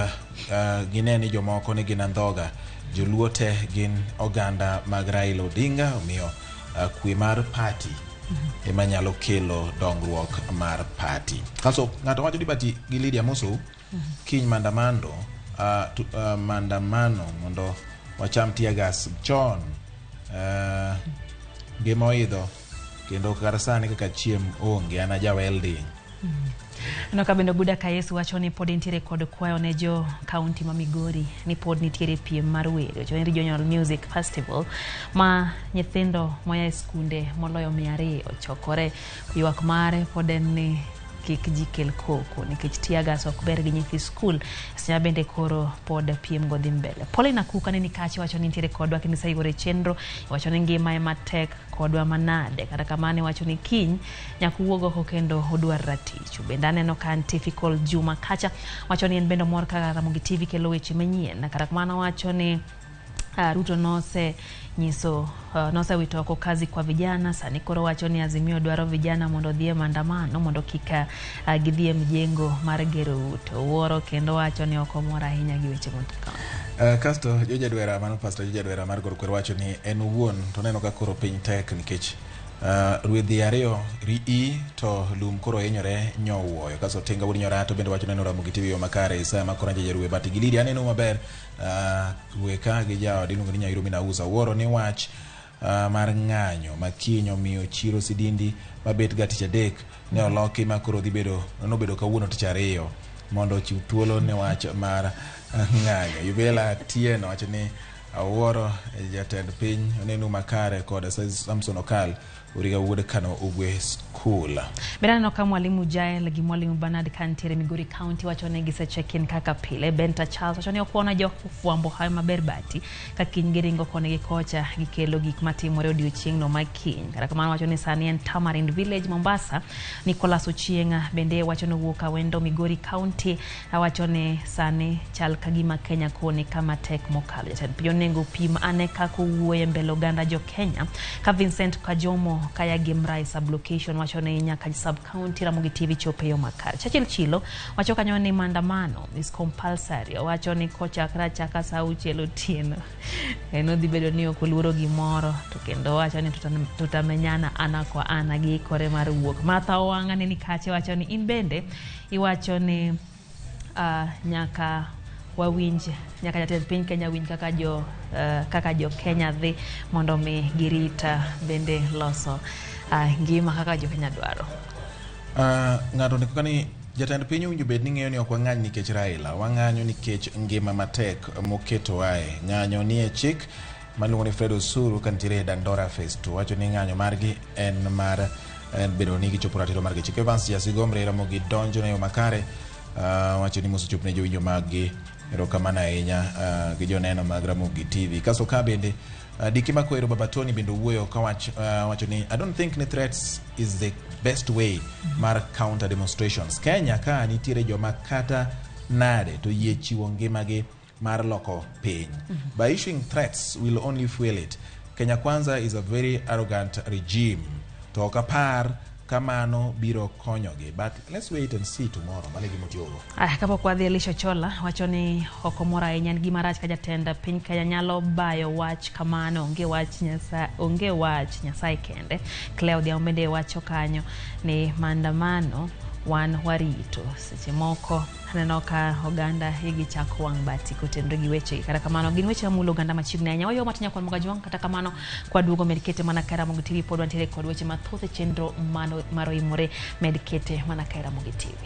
gine ni jomoko ni gin andhoga. Joluo te gin oganda mag Raila Odinga, omiyo kwe mar party ema nyalo kelo dongruok mar party. Kaso ng'ato wacho ni bati gi Lydia Mosou kiny maandamano mondo wacham tear gas chon ngima oidho kendo kar sani kaka chiem onge an aja welding. No ka bende Guda Kayesu wacho ni pod nitiere kod kwayo ne jo kaunti ma Migori ni pod nitiere piem mar wer wacho ni Regional Music Festival ma nyithindo moya e skunde moloyo 200 ochokore. Ywak mare pod en ni kik ji kel koko nikech tear gas ok ber gi nyithi skul. Seche bende koro pod piem go dhi mbele. Paulina Kuka ni nikache wacho ni nitiere kodwa kendo iseyuore chenro wacho ni ngima ema tek kodwa manade. Kata kamano wacho ni kiny nyaka wuog oko kendo odwar ratich. Bende aneno ka Antifical Juma kacha wacho ni en bende omor kaka Ramogi TV kelo weche manyien. Kata kamano wacho ni Ruto nose nyiso nosewito oko kazi kwa vijana. Sani koro wacho ni Azimio dwaro vijana mondo odhi e maandamano mondo kik gidhi e mjengo mar gero ute. Wuoro kendo wacho ni ok omor ahinya gi weche motaka. Kasto Joja Dwera mano Pastor Joja Dwera mar Gor Kwer wacho ni en owuon to neno ka koro piny tek nikech rwedhi ariyo ri to lum koro hinyore nyowuoyo. Kasto Tinga wuod Nyorato bende wacho neno Ramogi TV yo makare Isaya Makoranja Jaruwe but gi Lydia aneno maber weka gi jaode iluongo ni Nyairo Minauza wuoro ni wach mar ng'anyo ma kiny omiyo chiro Sidindi mabet ga tich adek ne oloki ma koro dhi bedo nobedo kawuono tich ariyo mondo ochiw thuolo ne wach mar ng'anyo. Yubela Tieno wacho ni Awuoro jatend piny onenu makare kod Samson Okal Uriga wuod Kano Ugwe School. Bende aneno ka mwalimu Jael gi mwalimu Bernard kantiere Migori County wacho ni gise check in kaka pile. Benta Charles wacho ni okuona jo fwambo hayo maber bati ka kiny giringo koni gi kocha gikelo gik matimore odiochieng'no ma kiny. Kata kamano wacho ni sani en Tamarind Village Mombasa. Nicholas Ochieng' bende wacho ni owuok Awendo Migori County wacho ni sani chal ka gima Kenya koni kama tek mokalo. Jatend piny onego pim ane kaka owuoyo e mbele oganda jo Kenya. Ka Vincent Kajomo kaya gi Mrai sub-location wacho ni nyaka sub-county Ramogi TV chopo e yo makare. Churchill Chilo wacho kanyo ni maandamano is compulsory. Owacho ni kochakre achaka saa auchiel otieno en odhi bedo ni ok oluoro gimoro to kendo wacho ni tutamenyana ana kwa ana giikore mar wuok. Martha Owanga neni kache wacho ni in bende iwacho ni nyaka wawinj nyaka jatend piny Kenya winj kaka jo Kenya dhi mondo mi girit bende loso ngima kaka jo Kenya dwaro. Ng'ato ndiko ni jatend piny owinjo bed ni ng'eyo ni ok wang'any nikech Raila, wang'anyo nikech ngima matek moketowae. Ng'anyo ni e chik maluongo ni Fred Osuru kantiere e Dandora Phase 2 wacho ni ng'anyo margi en mar bedo ni gichopo ratiro margi. Chik Evans Jasigomre Ramogi donjo ne yo makare wacho ni mosechopo ne jowinjo maggi erokamano ahinya gi joneno mag Ramogi TV. Kasto ka bende Diki Makwero Baba Tony bende owuoyo ka wacho ni I don't think ni threats is the best way mar counter demonstrations. Kenya ka nitiere joma kata nade to yie chiwo ngimagi mar loko piny. By issuing threats will only fuel it. Kenya Kwanza is a very arrogant regime. To ok apar kamano biro konyogi. But let's wait and see tomorrow. Mano e gima otiyogo. Aya, kapok wadhi Elisha Chola wacho ni ok omor ahinya en gima rach ka jatend piny Kenya nyalo bayo wach kamano onge wach Nyasaye onge wach Nyasaye kende. Claire Odhiambo bende wacho kanyo ni maandamano wan warito seche moko aneno ka oganda igi chako wang' bati kotenore gi weche kata kamano gin weche mamulo oganda machiegni ahinya wayo matin nyakwar Mogajwang' kata kamano kwaduogo med kete mana ka Ramogi TV pod wantiere kod weche mathoth e chenro mar oimore med kete mana ka Ramogi TV.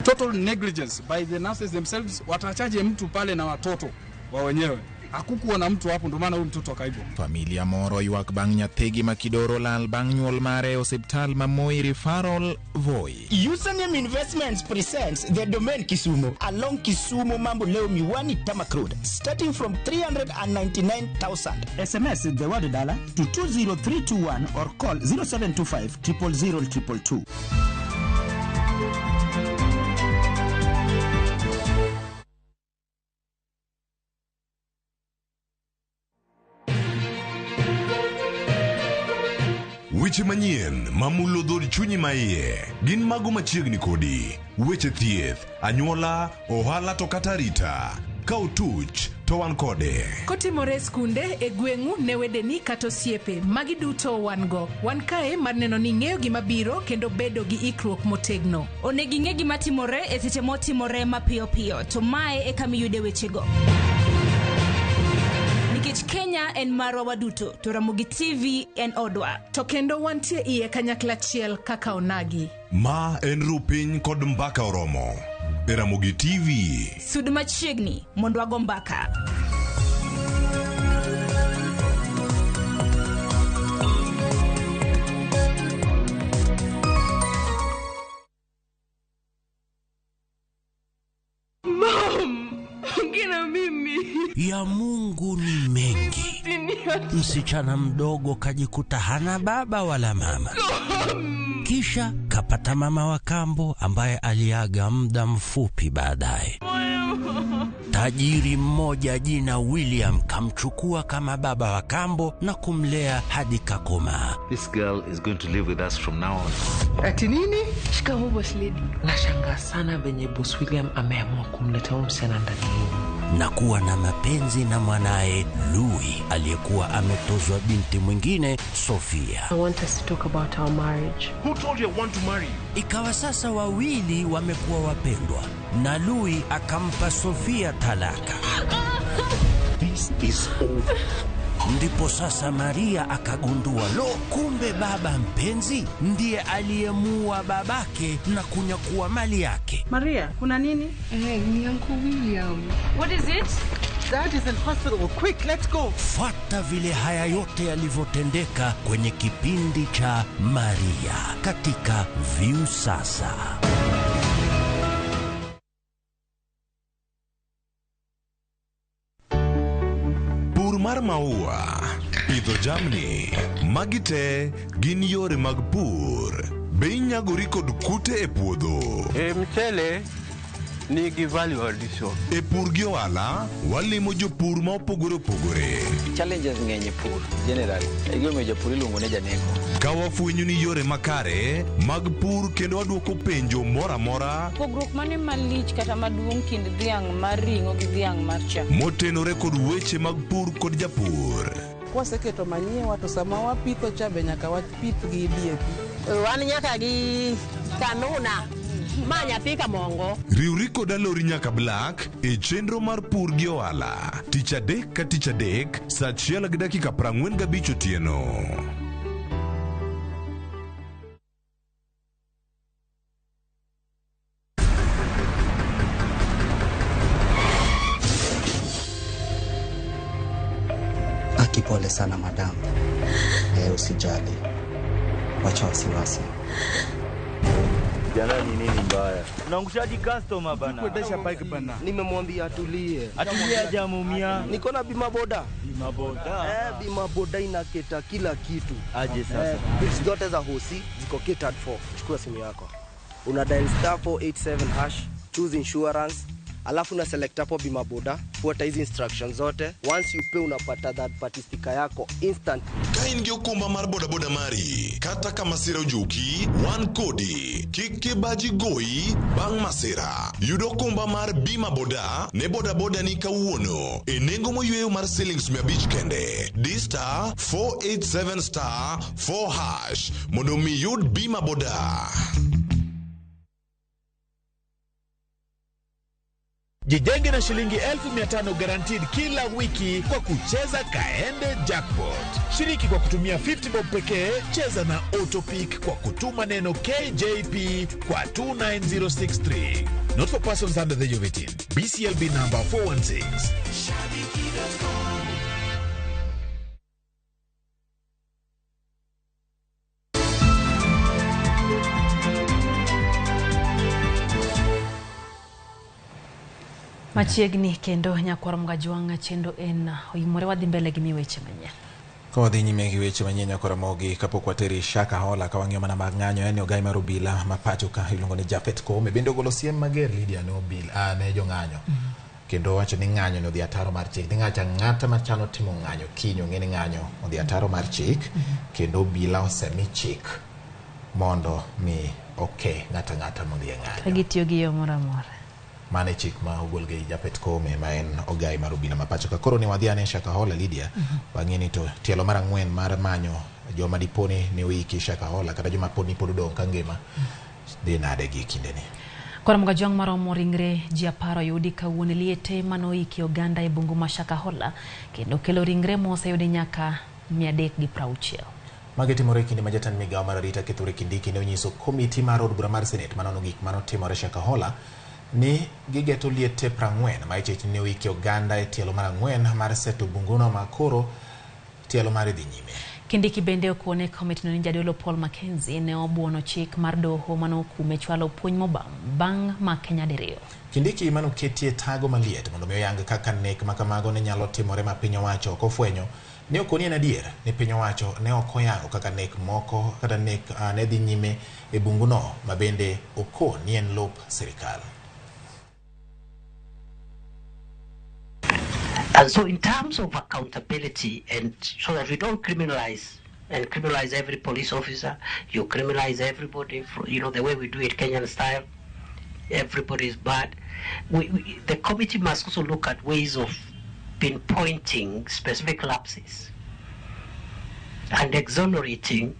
Total negligence by the nurses themselves. Watachaje mtu pale na watoto wa wenyewe? Hakukuwa na mtu hapo, ndio maana huyu mtoto akaibwa. Familia moro ywak bang' nyathigi ma kidoro lal bang' nyuol mare e osiptal ma Moi Referral Voi. Username Investments presents the Domain Kisumu along Kisumu Mamboleo Miwani Tarmac Road, starting from 399,000. SMS the word dollar to 20321 or call 0725 000 222. Weche manyien mamulo dhod chunyi maiye gin mago machiegni kodi. Weche thieth, anyuola, ohala to kata arita. Ka otuch to wan kode. Kotimore e skunde, e gweng'u, ne wedeni kata osiepe, magi duto wan go. Wan kae mar neno ni ing'eyo gima biro kendo bedo gi ikruok motegno. Onego ing'e gima timore e seche motimore mapiyo piyo, to mae e kama iyude wechego. Nikech Kenya en marwa waduto, to Ramogi TV en odwa. To kendo wantie iye kanyakla achiel kaka onagi. Ma en rupiny kod mbaka oromo. E Ramogi TV. Sud machiegni mondo wago mbaka. Mom, ongea na mimi. Ya Mungu ni mengi. Msichana mdogo kajikuta hana baba wala mama. Kisha kapata mama wa kambo ambaye aliaga muda mfupi baadaye. Tajiri mmoja jina William kamchukua kama baba wa kambo na kumlea hadi kakomaa. This girl is going to live with us from now on. Ati nini? Shikamoo boss lady. Nashangaa sana venye boss William ameamua kumleta huyu msichana ndani yenu. Na kuwa na mapenzi na mwanaye Louis aliyekuwa ametozwa binti mwingine Sofia. I want us to talk about our marriage. Who told you I want to marry you? Ikawa sasa wawili wamekuwa wapendwa na Louis akampa Sofia talaka. This is over. Ndipo sasa Maria akagundua, lo, kumbe baba mpenzi ndiye aliyemuua babake na kunyakua mali yake. Maria, kuna nini? Ni Uncle William. What is it? Dad is in hospital. Quick, let's go. Fuata vile haya yote yalivyotendeka kwenye kipindi cha Maria katika Viusasa. Pur mar maua, pidho jamni, magi te gin yore mag pur. Be inyagori kod kute e puodho? E mchele nigi value addition. E pur gi ohala, walimo jopur ma opogore opogore. Challenges ng'eny e pur generally. Egimomiyo japur iluongo ni janeko. Ka wafwenyo ni yore makare mag pur kendo waduoko penjo moro amora Pogruok mane malich kata maduong' kind dhiang' mar ring'o gi dhiang' mar chak? motenore kod weche mag pur kod japur. Kwaseketo manyiwa to sama wapitho cha be nyaka wapith gi DAP. Wan nyaka gi kanuna ma nyathi kamongo. Riwri kod Alori nyaka Black e chenro mar pur gi ohala tich adek ka tich adek saa 1:45 otieno. Aki, pole sana madam. Usijali, wacha wasiwasi. Jana ni nini mbaya? Unaangushaji customer bana. Kuendesha bike bana. Nimemwambia atulie. Atulie hajamuumia. Niko na bima boda. Bima boda. Bima boda inaketa kila kitu. Aje sasa. Bills zote za hosi ziko catered for. Chukua simu yako. Una dial star 487 hash, choose insurance, alafu una select hapo bima boda, fuata hizi instructions zote. Once you pay unapata third party sticker yako instantly. Ka in gi okumba mar bodaboda mari, kata ka masira ojuki, wan kodi. Kik kibaji goyi bang' masira. Yud okumba mar bima boda ne bodaboda ni kawuono e nengo moyweyo mar silings 500 kende. Di star 487 star 4 hash mondo mi yud bima boda. Jijenge na shilingi 1500 guaranteed kila wiki kwa kucheza Kaende Jackpot. Shiriki kwa kutumia 50 bob pekee, cheza na Autopick kwa kutuma neno KJP kwa 29063. Not for persons under the age of 18. BCLB number 416. Machiegni kendo nyakwar Mgajwang' chenro en oimore wadhi mbele gi mi weche manyien. Ka wadhi nyime gi weche manyien nyakwar Ramogi, kapok wateri Shakahola ka wang'iyo mana mag ng'anyo, en ni ogai mar obila ma pacho ka iluongo ni Japhet Koome bende ogolo siem mager Lydia ne obila ne jong'anyo. Kendo wacho ni ng'anyo ne odhi ataro mar chik. Ni ng'ato ang'ata machano timo ng'anyo kiny ong'e ni ng'anyo odhi ataro mar chik kendo obila osemi chik mondo mi oke ng'ato ang'ata modhi e ng'anyo. Ka gitiyo gi yo moro amora. Mane chik ma ogol gi Japhet Koome ma en ogai mar obila ma pacho ka. Koro ne wadhi ane Shakahola Lydia, wang'e ni to tielo mar 4 mar manyo joma diponi ne oiki Shakahola kata joma pod ni pod odong' ka ngima dhi nade gi kindeni. Koro Mgajwang' maromo ringre ji 10 oyudi kawuono liete manoiki oganda e bungu ma Shakahola kendo kelo ringre moseyudi nyaka 360. Magi timore e kinde ma jatend migao mar arita Kithure Kindiki ne onyiso komiti mar od bura mar Senate manono gik manotimore Shakahola ni gigeto liete 40 ma ichich ne oiki oganda e tielo mar 4 mar seto bunguno ma koro tielo mare dhi nyime. Kindiki bende okone komitino ni jadolo Paul Mackenzie ne obuono chik mar doho manokume chwalo puonj mobam bang' make nyadiriyo. Kindiki manoketie tago maliet mondo mi oyang kaka nek makamago ne nyalo timore ma piny owacho ok ofwenyo ne okoni en adier ni piny owacho ne ok oyango kaka nek moko kata nek ne dhi nyime e bunguno ma bende okoni en lop sirikal. And so in terms of accountability, and so that we don't criminalize and criminalize every police officer, you criminalize everybody, for, you know, the way we do it Kenyan style, everybody is bad. The committee must also look at ways of pinpointing specific lapses and exonerating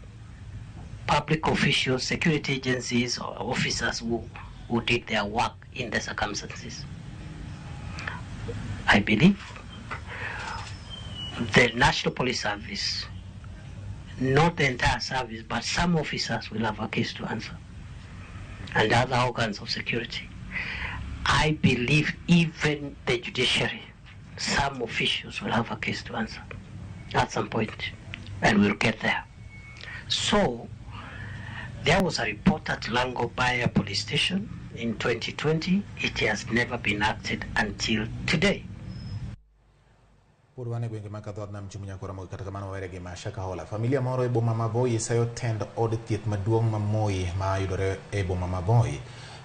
public officials, security agencies, or officers who did their work in the circumstances. I believe The National Police Service, not the entire service, but some officers will have a case to answer, and other organs of security. I believe even the judiciary, some officials will have a case to answer at some point, and we'll get there. So, there was a report at Langobaya police station in 2020. It has never been acted until today. Pod wan e gwenge mag dhood nam chumbi nyaka Ramogi kata kamano wawere gi ma Shakahola. Familia moro e boma ma Voi sayo tend od thieth maduong' ma Moi ma yudore e boma ma Voi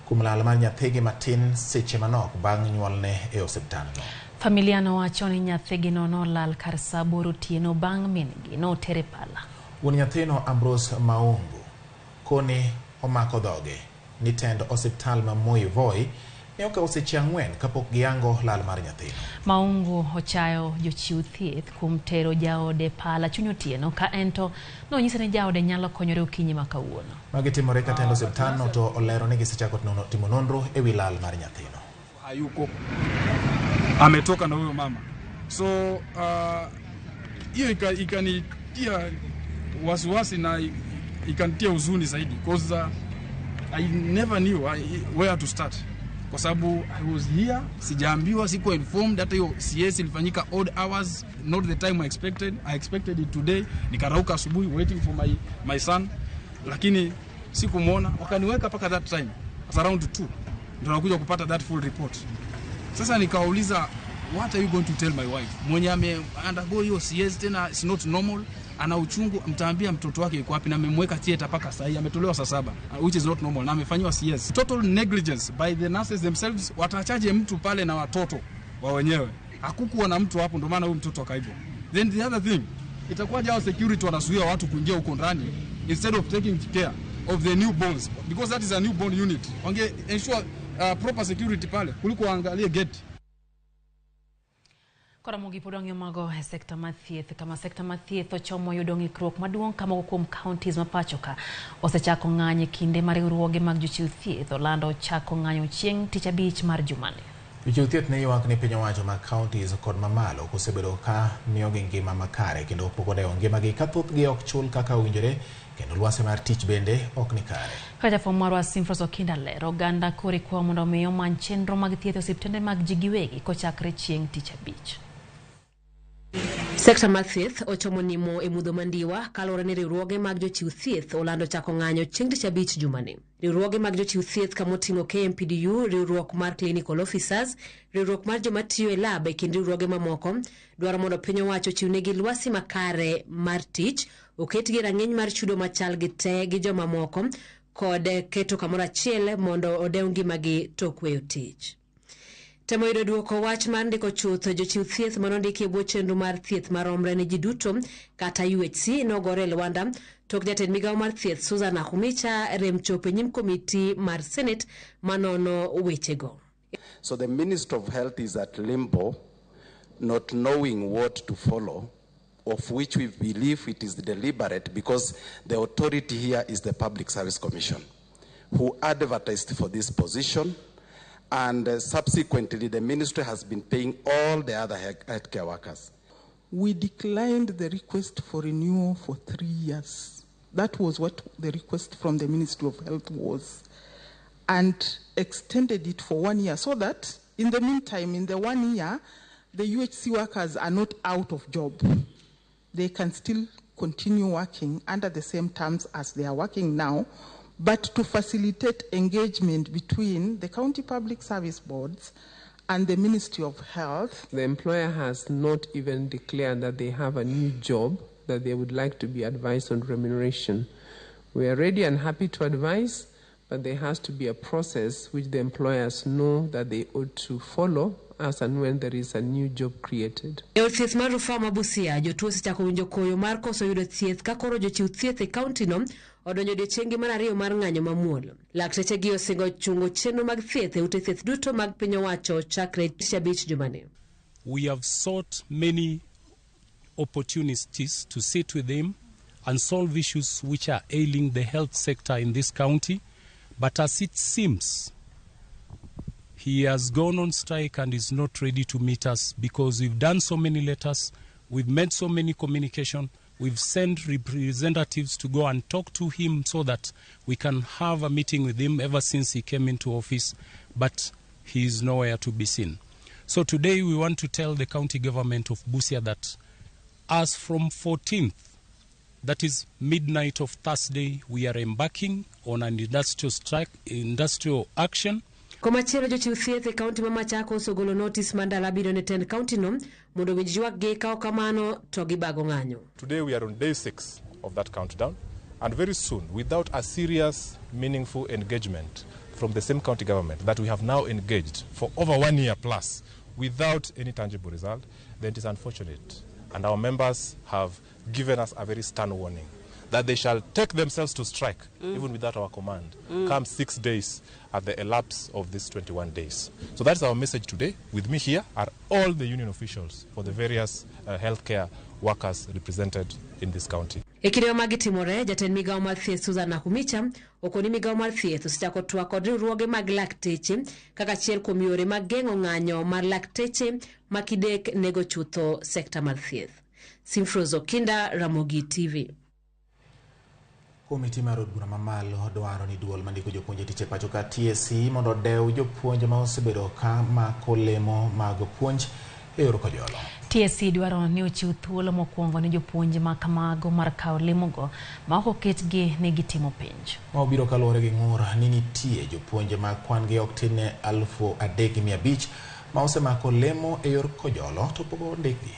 kuom lal mar nyathigi matin seche manok bang' nyuolne e osiptandno. Familia nowacho ni nyathigino nolal kar saa aboro otieno bang' min-gi notere pala. Wuon nyathino Ambrose Maungu koni omako dhoge ni tend osiptal ma Moi Voi ne okawo seche ang'wen kapok giyango lal mar nyathino. Maungu ochayo jochiw thieth kuom tero jaode pala chuny otieno ka ento nonyise ni jaode nyalo konyore okinyi ma kawuono. Magi timore ka tend osiptalno to olero ni gisechako timo nonro e wi lal mar nyathino. Hayuko, ametoka na huyo mama, so hiyo ikanitia wasiwasi na ikanitia huzuni zaidi because I never knew where to start kwa sababu I was here, sijaambiwa, sikuwa informed. Hata hiyo CS ilifanyika odd hours, not the time I expected. I expected it today. Nikarauka asubuhi waiting for my son, lakini sikumwona. Wakaniweka mpaka that time, at around 2 ndio nakuja kupata that full report. Sasa nikauliza, what are you going to tell my wife mwenye ame undergo hiyo CS tena, it's not normal, ana uchungu, mtaambia mtoto wake yuko wapi? Na amemweka theater mpaka saa hii, ametolewa saa 7, which is not normal, na amefanywa CS. Total negligence by the nurses themselves. Watachaje mtu pale na watoto wa wenyewe? Hakukuwa na mtu hapo, ndio maana huyu mtoto akaibwa. Then the other thing, itakuwaje hao security wanazuia watu kuingia huko ndani instead of taking care of the newborns, because that is a newborn unit. Wange ensure proper security pale kuliko waangalie gate. Koro pod wang'iyo mago e sekta mar thieth kama sekta mar thieth ochomo yudo ng'ikruok maduong' ka moko kuom counties ma pacho ka osechako ng'anyo e kinde ma riwruoge mag jochiw thieth olando chako ng'anyo chieng' tich abich mar jumani. Jochiw thieth ne ywak ni piny owacho mag counties kod mamalo kosebedo ka miyogi ngima makare kendo pok odewo ngimagi ka thothgi ok chul kaka owinjore kendo lwasi mar tich bende ok ni kare. Kaka jafwambo marwa Simfros Okinda lero, oganda koro ikwayo mondo omi omany chenro mag thieth e osiptende mag ji giwegi kochakre chieng' tich abich. Sekta mar thieth ochomo nimo e mudho mandiwa kaluwore ni riwruoge mag jochiw thieth olando chako ng'anyo chieng' tich abich jumani. Riwruoge mag jochiw thieth kamoting'o KMPDU, riwruok mar clinical officers, riwruok mar joma tiyo e lab e kind riwruoge mamoko dwaro mondo piny owacho ochiwnegi lwasi makare mar tich, oketgi e rang'iny mar chudo machal gi te gi jomamoko kod keto kamoro achiel mondo odew ngimagi tok weyo tich. Temo yudo duoko wach mar ndiko chuth jochiw thieth manondiki e bwo chenro mar thieth maromre ne ji duto kata UHC nogore e lwanda tok jatend migawo mar thieth Susan Nakhumicha rem chopo e nyim komiti mar Senate manono wechego. So the Minister of Health is at limbo, not knowing what to follow, of which we believe it is deliberate because the authority here is the Public Service Commission, who advertised for this position, and subsequently the ministry has been paying all the other healthcare workers. We declined the request for renewal for 3 years. That was what the request from the Ministry of Health was, and extended it for 1 year so that in the meantime, in the 1 year, the UHC workers are not out of job. They can still continue working under the same terms as they are working now, but to facilitate engagement between the county public service boards and the Ministry of Health. The employer has not even declared that they have a new job, that they would like to be advised on remuneration. We are ready and happy to advise, but there has to be a process which the employers know that they ought to follow as and when there is a new job created. E od thieth mar rufaa ma Busia, jotuo osechako winjo koyo mar koso yudo thieth ka koro jochiw thieth e kauntino odonjo odiechienggi mar ariyo mar ng'anyo mamuol. Lakteche gi osingo chungo chenro mag thieth e ute thieth duto mag piny owacho chakre tich abich jumani. We have sought many opportunities to sit with him and solve issues which are ailing the health sector in this county, but as it seems, he has gone on strike and is not ready to meet us because we've done so many letters, We've made so many communication. We've sent representatives to go and talk to him so that we can have a meeting with him ever since he came into office, but he is nowhere to be seen. So today we want to tell the county government of Busia that as from 14th, that is midnight of Thursday, we are embarking on an industrial strike, industrial action. Komachielo jochiw thieth e kaunti ma Machakos ogolo notis mar ndalo abiriyo ne tend kauntino mondo owinj ywakgi ka ok kamano to gibago ng'anyo. Today we are on day 6 of that countdown, and very soon, without a serious, meaningful engagement from the same county government that we have now engaged for over 1 year plus without any tangible result, then it is unfortunate. And our members have given us a very stern warning that they shall take themselves to strike, even without our command, come 6 days at the elapse of these 21 days. So that's our message today. With me here are all the union officials for the various healthcare workers represented in this county. E kinde ma magi timore, jatend migawo mar thieth Susan Nakhumicha okoni migawo mar thieth osechako twak kod riwruoge mag lakteche kaka achiel kuom yore mag geng'o ng'anyo mar lakteche ma kidek nego chutho sekta mar thieth. Simfros Okinda, Ramogi TV. Komiti mar od bura mamalo dwaro ni duol mandiko jopuonj e tich e pacho ka TSC mondo odew jopuonj ma osebedo ka mako lemo mag puonj e yor kojolo. TSC dwaro ni ochiw thuolo mokwongo ne jopuonj ma kamago mar kawo lemogo ma ok oketgi ni gitimo penj. Ma obiro kaluwore gi ng'ur ni nitie jopuonj ma kwan gi ok tin ne 3,500 ma osemako lemo e yor kojolo to pok ondikgi.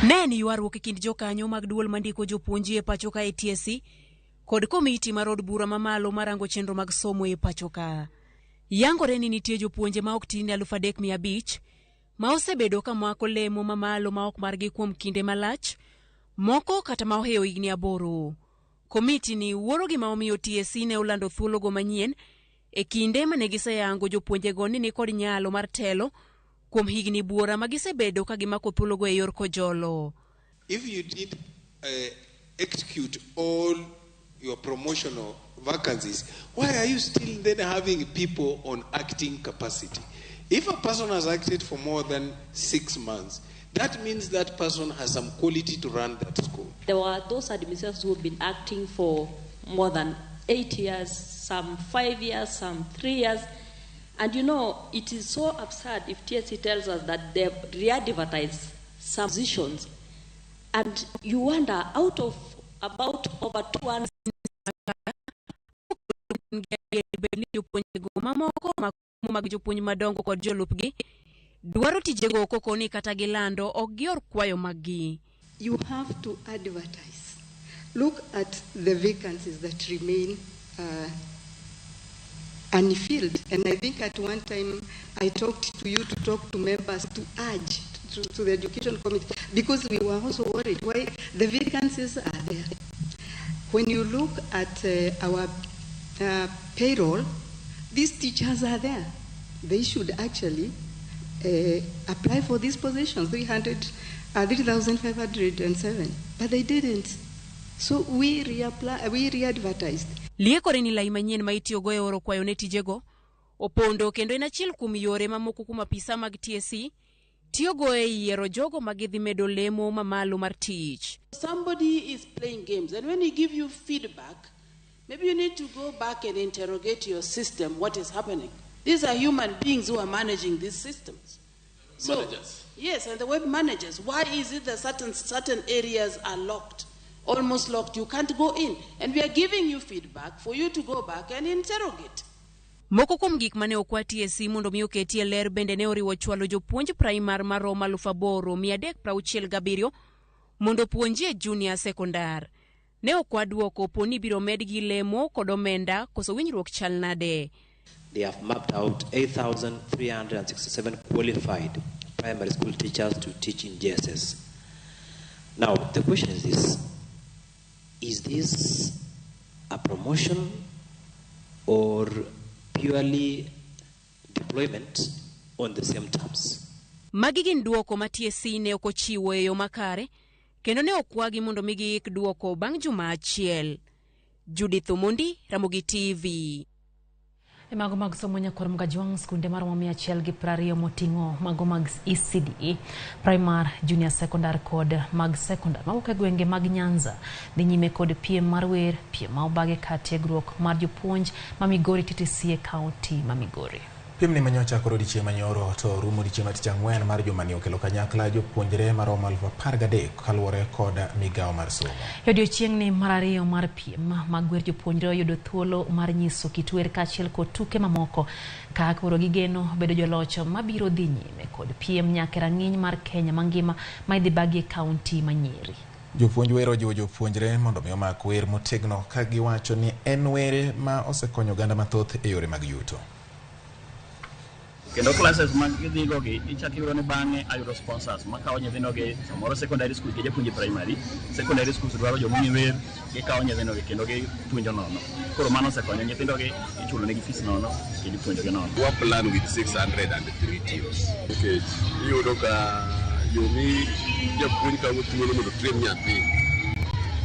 Ne en ywaruok e kind jokanyo mag duol mandiko jopuonj e pacho ka e TSC kod komiti mar od bura mamalo marango chenro mag somo e pacho ka. Yangore ni nitie jopuonje ma ok tin ne 3,500 ma osebedo ka mako lemo mamalo ma ok margi kuom kinde malach, moko kata ma ohewo higni 8. Komiti ni wuoro gima omiyo TSC ne olando thuologo manyien e kinde mane giseyango jopuonjego ni nikod nyalo mar telo kuom higni buora ma gisebedo ka gimako thuologo e yor kojolo. If you did execute all your promotional vacancies, why are you still then having people on acting capacity? If a person has acted for more than 6 months, that means that person has some quality to run that school. There were those administrators who have been acting for more than 8 years, some 5 years, some 3 years. And you know, it is so absurd if TSC tells us that they've re-advertised some positions. And you wonder, out of about over 200 jopuonjego mamoko mag jopuonj madongo kod jolupgi dwaro tijego kokoni kata gilando ok gior kwayo maggi. You have to advertise. Look at the vacancies that remain unfilled. And I think at one time I talked to you to talk to members to urge to the Education Committee, because we were also worried why the vacancies are there. When you look at our payroll, these teachers are there. They should actually apply for these positions, 3,507, but they didn't. So we re-advertised. Liekore ni lai manyien ma itiyogo e oro kwayo ne tijego opondo kendo en achiel kuom yore mamoko kuom apisa mag TSC tiyogo e yiero jogo ma gidhi medo lemo mamalo mar tich. Somebody is playing games, and when he give you feedback, maybe you need to go back and interrogate your system, what is happening. These are human beings who are managing these systems. So, managers. Yes, and the web managers. Why is it that certain areas are locked, almost locked? You can't go in. And we are giving you feedback for you to go back and interrogate. Moko kuom gik mane okwa TSC mondo mi oketie ler bende ne oriwo chwalo jopuonj primar maromo 8,367 mondo puonjie junior sekondar. Ne okwa duoko po ni biro medgi lemo kod omenda koso winjruok chal nade. They have mapped out 8,367 qualified primary school teachers to teach in JSS. Now, the question is this. Is this a promotion or purely deployment on the same terms? Magi gin duoko ma TSC ne ok ochiwo e yo makare, kendo ne okwagi mondo mi giik duoko bang' juma achiel. Judith Omondi, Ramogi TV. E mago mag somo nyakwar Mgajwang' skunde maromo 120 moting'o mago mag ECD, primary, junior secondary kod mag secondary mawuok e gwenge mag Nyanza dhi nyime kod piem mar wer, piem ma obagi kar tiegruok mar jopuonj ma Migori TTC e kaunti ma Migori. Piemni manyocha koro odiechieng' manyoro to rumo odiechieng' mar tich ang'wen mar jumani okelo kanyakla jopuonjre maromo 13,000 kaluwore kod migawo mar somo. E odiechieng'ni mar ariyo mar piem mag wer jopuonjre oyudo thuolo mar nyiso kit wer kaachiel kod tuke mamoko ka koro gigeno bedo joloch mabiro dhi nyime kod piem nyaka e rang'iny mar Kenya mangima ma idhi bagi e kaunti ma Nyeri. Jopuonj wer ojiwo jopuonjre mondo mi omak wer motegno ka giwacho ni en wer ma osekonyo oganda mathoth e yore mag yuto. Kendo classes ma gidhigo gi ichak iyudo ni bang'e ayudo sponsors makawo nyithindo gi samoro secondary school ke japuonj e primary secondary schools dwaro joma ong'e wer gikawo nyithindo gi kendo gipuonjo nono koro mano osekonyo nyithindo gi ichulo negi fees nono kendo ipuonjo gi nono. Wa plan with 603 teams nikech iyudo ka yo mi japuonj kawo thuolo mondo train nyathi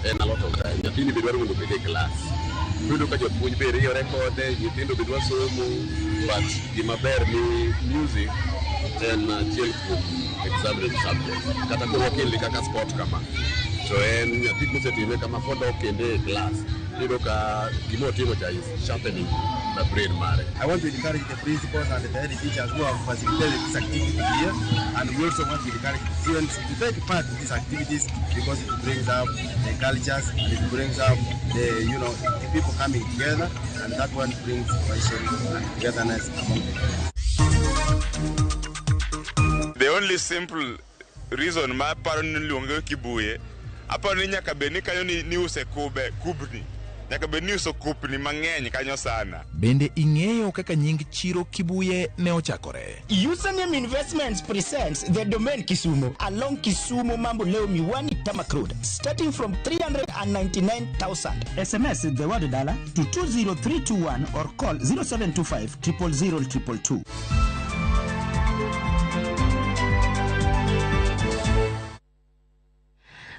en a lot of time. Nyathini be dwaro mondo obed e class. Iyudo ka japuonj be riyore kode, nyithindo be dwa somo, but gima ber ni music en achiel kuom examined subject. Kata koro wakele kaka sport kama, to en nyathi kosetime kama kodok kende e class, iyudo ka gima otimo cha is sharpening the brain mare. I want to encourage the principals and the head teachers who have facilitated this activity here, and we also want to encourage the students to take part in these activities because it brings up the cultures and it brings up the the people coming together, and that one brings cohesion and togetherness among the people. The only simple reason ma aparo ni iluonge Kibuye, aparo ni nyaka bed ni kanyo ni use kube, kubni. Nyaka bed ni iuso kupni mang'eny kanyo sana. Bende ing'eyo kaka nying chiro Kibuye ne ochakore? Username Investments presents the Domain Kisumu along Kisumu Mamboleo Miwani Tarmac Road, starting from 399,000. SMS the word dollar to 20321 or call 0725 000 222.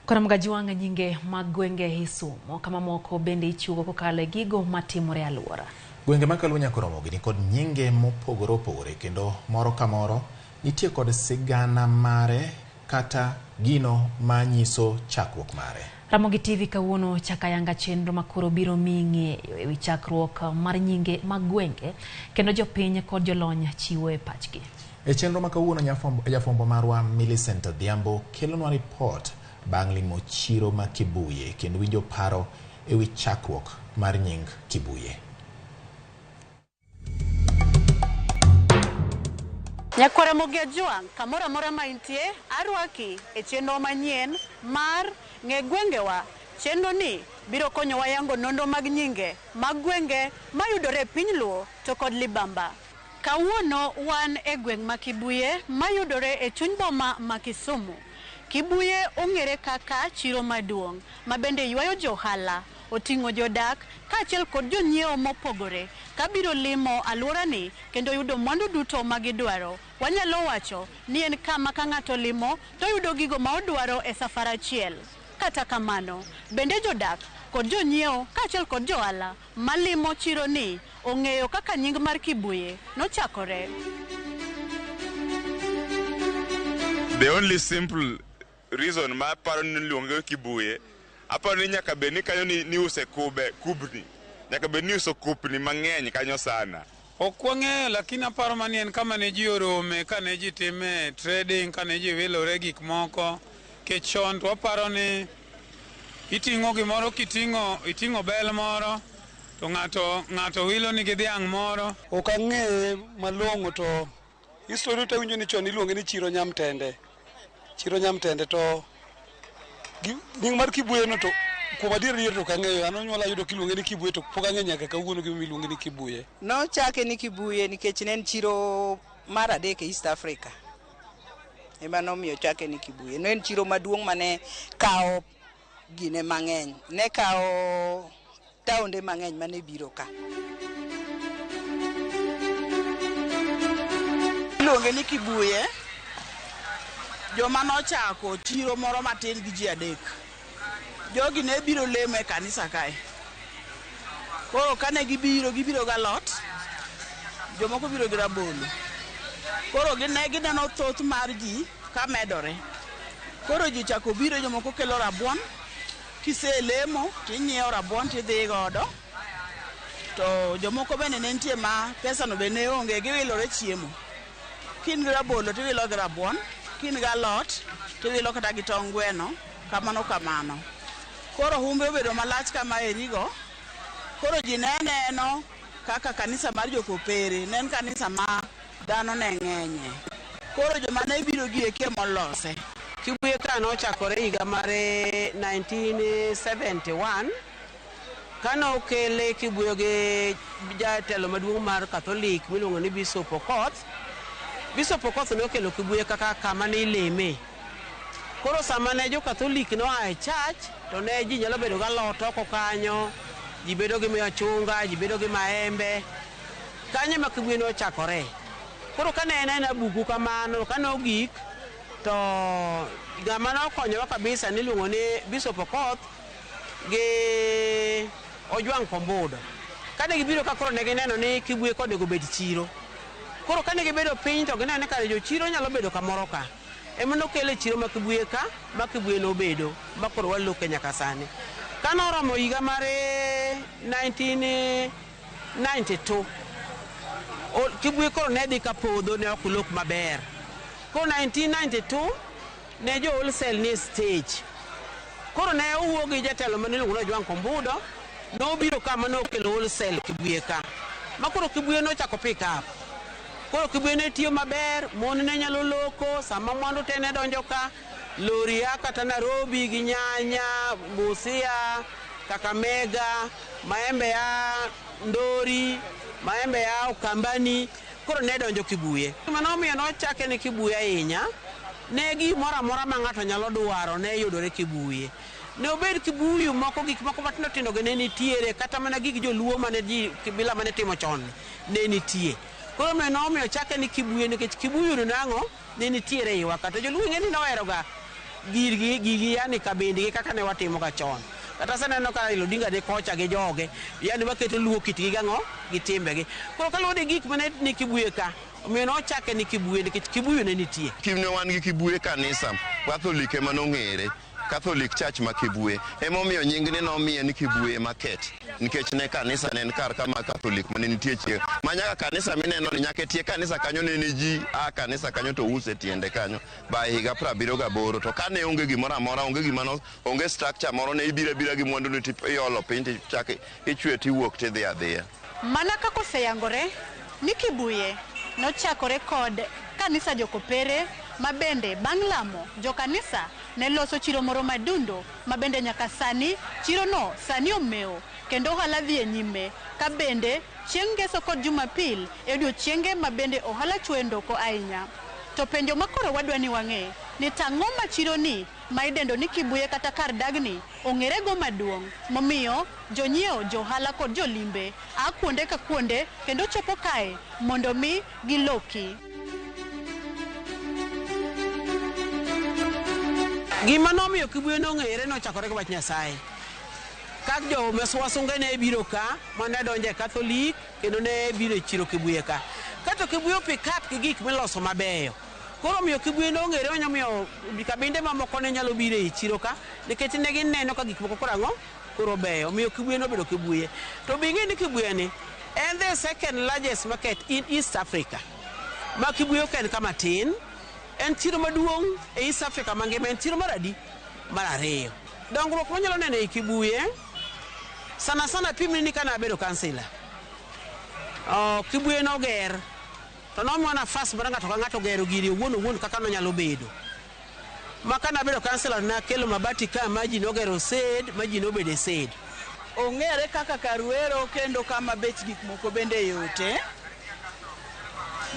Koro Mgajwang' nyinge mag gwenge Isumo kama moko bende ichiwo kokalo e gigo matimore e alwora. Gwenge ma Kaluo nyaka Ramogi ni kod nyinge mopogore opogore kendo moro ka moro nitie kod sigana mare kata gino manyiso chakruok mare. Ramogi TV kawuono chaka yanga chenro makoro biro miyi ng'eyo ewi chakruok mar nyinge mag gwenge kendo jopiny kod jolony chiwo e pachgi. E chenro ma kawuono jafwambo marwa Millicent Adhiambo kelonwa ripot bang' limo chiro ma Kibuye kendo winjo paro ewi chakruok mar nying Kibuye. Nyakwar Ramogi Ajwang', kamoro amora ma intie, arwaki e chenro manyien mar Ng'e Gwengewa. Chenro ni biro konyowa yango nonro mag nyinge mag gwenge mayudore e piny Luo to kod Libamba. Kawuono wan e gweng' ma Kibuye mayudore e chuny boma ma Kisumu. Kibuye ong'ere kaka chiro maduong' ma bende ywayo johala, oting'o jodak kaachiel kod jonyiewo mopogore kabiro limo alworani kendo yudo mwandu duto ma gidwaro. Wanyalo wacho ni en kama ka ng'ato limo to yudo gigo ma odwaro e safar achiel. Kata kamano, bende jodak kod jonyiewo kaachiel kod johala malimo chironi ong'eyo kaka nying mar Kibuye nochakore. The only simple reason ma aparo ni iluonge Kibuye, aparo ni nyaka bed ni kanyo ni use kube, kubni. Nyaka bed ni iuso kupni mang'eny kanyo sana. Ok wang'eyo lakini aparo mani en kama ne ji orome, kane ji time trading, kane ji wilore gik moko. Nikech chon to waparo ni iting'o gimoro kiting'o iting'o bel moro to ng'ato wilo nigi dhiang' moro. Ok ang'eye malong'o to history to awinjo ni chon iluonge ni chiro Nyamtende. Chiro Nyamtende to nying mar Kibuye no to kuom adier to ok ang'eyo. An onyuola ayudo kiluonge ni Kibuye to pok ang'eyo nyaka kawuono gimomiyo iluonge ni Kibuye. Nochake ni Kibuye nikech ne en chiro mar adek e East Africa. Ema nomiyo ochake ni Kibuye. Ne en chiro maduong' mane kawo gine mang'eny. Ne kawo taonde mang'eny mane biro ka. Iluonge ni Kibuye. Joma nochako chiro moro matin gi ji adek. Jogi ne biro lemo e kanisa kae. Koro kane gibiro, gibiro galot. Jomoko biro gi rabolo. Koro gine gineno thoth mar ji ka medore. Koro ji chako biro, jomoko kelo rabuon. Kiselemo tinyiewo rabuon tidhi godo. To jomoko bende ne nitie ma pesa no be ne onge, giwilore chiemo. Ka in gi rabolo tiwilo gi rabuon, ka in gi alot tiwilo kata gi tong' gweno, kamano kamano. Koro humbe obedo malach kama erigo. Koro ji ne neno kaka kanisa mar jokopere ne en kanisa ma dhano ne ng'enye. Koro joma ne biro gi eki emolose. Kibuye ka nochakore higa mar 1971 kane okele Kibuye gi jatelo maduong' mar Katholik miluongo ni Bishop Okoth. Bishop Okoth nokelo Kibuye kaka kama ne ileme. Koro sama ne jo Katholik noa e church to ne ji nyalo bedo galot oko kanyo, ji bedo gi machunga, ji bedo gi maembe. Kanyo ema Kibuye nochakore. Koro kane en aena buku kamano, kane ogik to ng'ama nokonyowa kabisa niluongo ni Bishop Okoth gi Ojwang' Kombudo. Kane gibiro ka koro ne gineno ni Kibuye ka onego bed chiro. Koro kane gibedo piny to gineno ni kare jochiro nyalo bedo kamoro ka. Ema nokele chiro ma Kibuye ka, ma Kibuye nobedo, ma koro waloke nyaka sani. Kane oromo higa mar 1992, Kibuye koro ne dhi kapodho, ne ok olok maber. Koro 1992 ne jo wholesale nie stage. Koro ne owuo gi jatelo mane iluongo ni Ojwang' Kombudo, nobiro ka mane okelo wholesale Kibuye ka. Ma koro Kibuye nochako pick up. Koro Kibuye ne tiyo maber, mon ne nyalo loko, sama mwandu te ne donjo ka, lori a kata Nairobi gi nyanya, Busia, Kakamega, maembe a Ndori, maembe a Ukambani, koro ne donjo Kibuye. Mano omiyo nochake ni Kibuye ahinya, ne gimoro amora ma ng'ato nyalo dwaro ne yudore Kibuye. Ne obed kibuyu moko, gik moko matindo tindo gi ne nitiere, kata mana gik joluo mane ji kibila mane timo chon ne nitie. Koro omiyo nomiyo chake ni Kibuye nikech kibuyu no nang'o ne nitiere e iwa kata joluo ing'e ni noheroga girgi gigi yani kabindgi kaka ne watimo ga chon. Kata saneno ka Raila Odinga dhi kocha gi joge, yani waketo luo kitgi gang'o gi timbegi. Koro kaluwore gi gik mane ni Kibuye ka, omiyo nochake ni Kibuye nikech kibuyu ne nitie. Kine wan gi Kibuye kanisa, Catholic ema nong'ere. Catholic Church ma Kibuye. Emomiyo nying ni nomiye ni Kibuye Market. Nikech ne kanisa ne en kar kama Catholic mane nitie chieng'. Ma nyaka kanisa mineno ni nyaka e tie kanisa kanyo ne ji a kanisa kanyo to use tiende kanyo. Ba higa 78 to kane onge gimoro amora, onge gima no, onge structure moro, ne ibiro abira gi mwandu ni iolo piny tichak ichwe tiwuok tidhi adhiya. Mana kaka oseyangore ni Kibuye nochakore kod kanisa jokopere ma bende bang' lamo jokanisa ne loso chiro moro madundo ma bende nyaka sani chiro no sani omewo kendo ohala dhi e nyime ka bende chieng' ngeso kod Jumapil e odiochienge ma bende ohala chwoyo ndoko ahinya. To penjo ma koro wadwa ni wang'e ni tang'o ma chiro ni ma idendo ni Kibuye kata kar dagni ong'erego maduong' momiyo jonyiewo, johala kod jolimbe a kuonde ka kuonde kendo chopo kae mondo mi giloki. Gima nomiyo Kibuye nong'ere nochakore gi wach Nyasaye. Kak jo wasunge ne biro ka, mane donjo e Catholic, kendo ne biro e chiro Kibuye ka. Kato Kibuye pick up gi gik miloso mabeyo. Koro omiyo Kibuye nong'ere, omiyo kabinde mamoko ne nyalo biro e chiro ka, nikech ne gineno ka gik moko koro ang'o? Koro beyo. Omiyo Kibuye nobedo Kibuye. To be ing'e ni Kibuye ni en the second largest market in East Africa. Ma Kibuye ok en kama tin, en chiro maduong' e East Africa mangima, en chiro mar adi? Mar ariyo. Dongruok manyalo neno e Kibuye, sana sana pimni ni kane abedo kansila. Kibuye noger, to nomiwa nafas mar ng'ato ka ng'ato gero gire owuon owuon kaka nonyalo bedo. Ma kane abedo kansila nakelo mabati ka ma ji nogero sed, ma ji nobedo e sed. Ong'ere kaka kar wero kendo kama bech gik moko bende yote.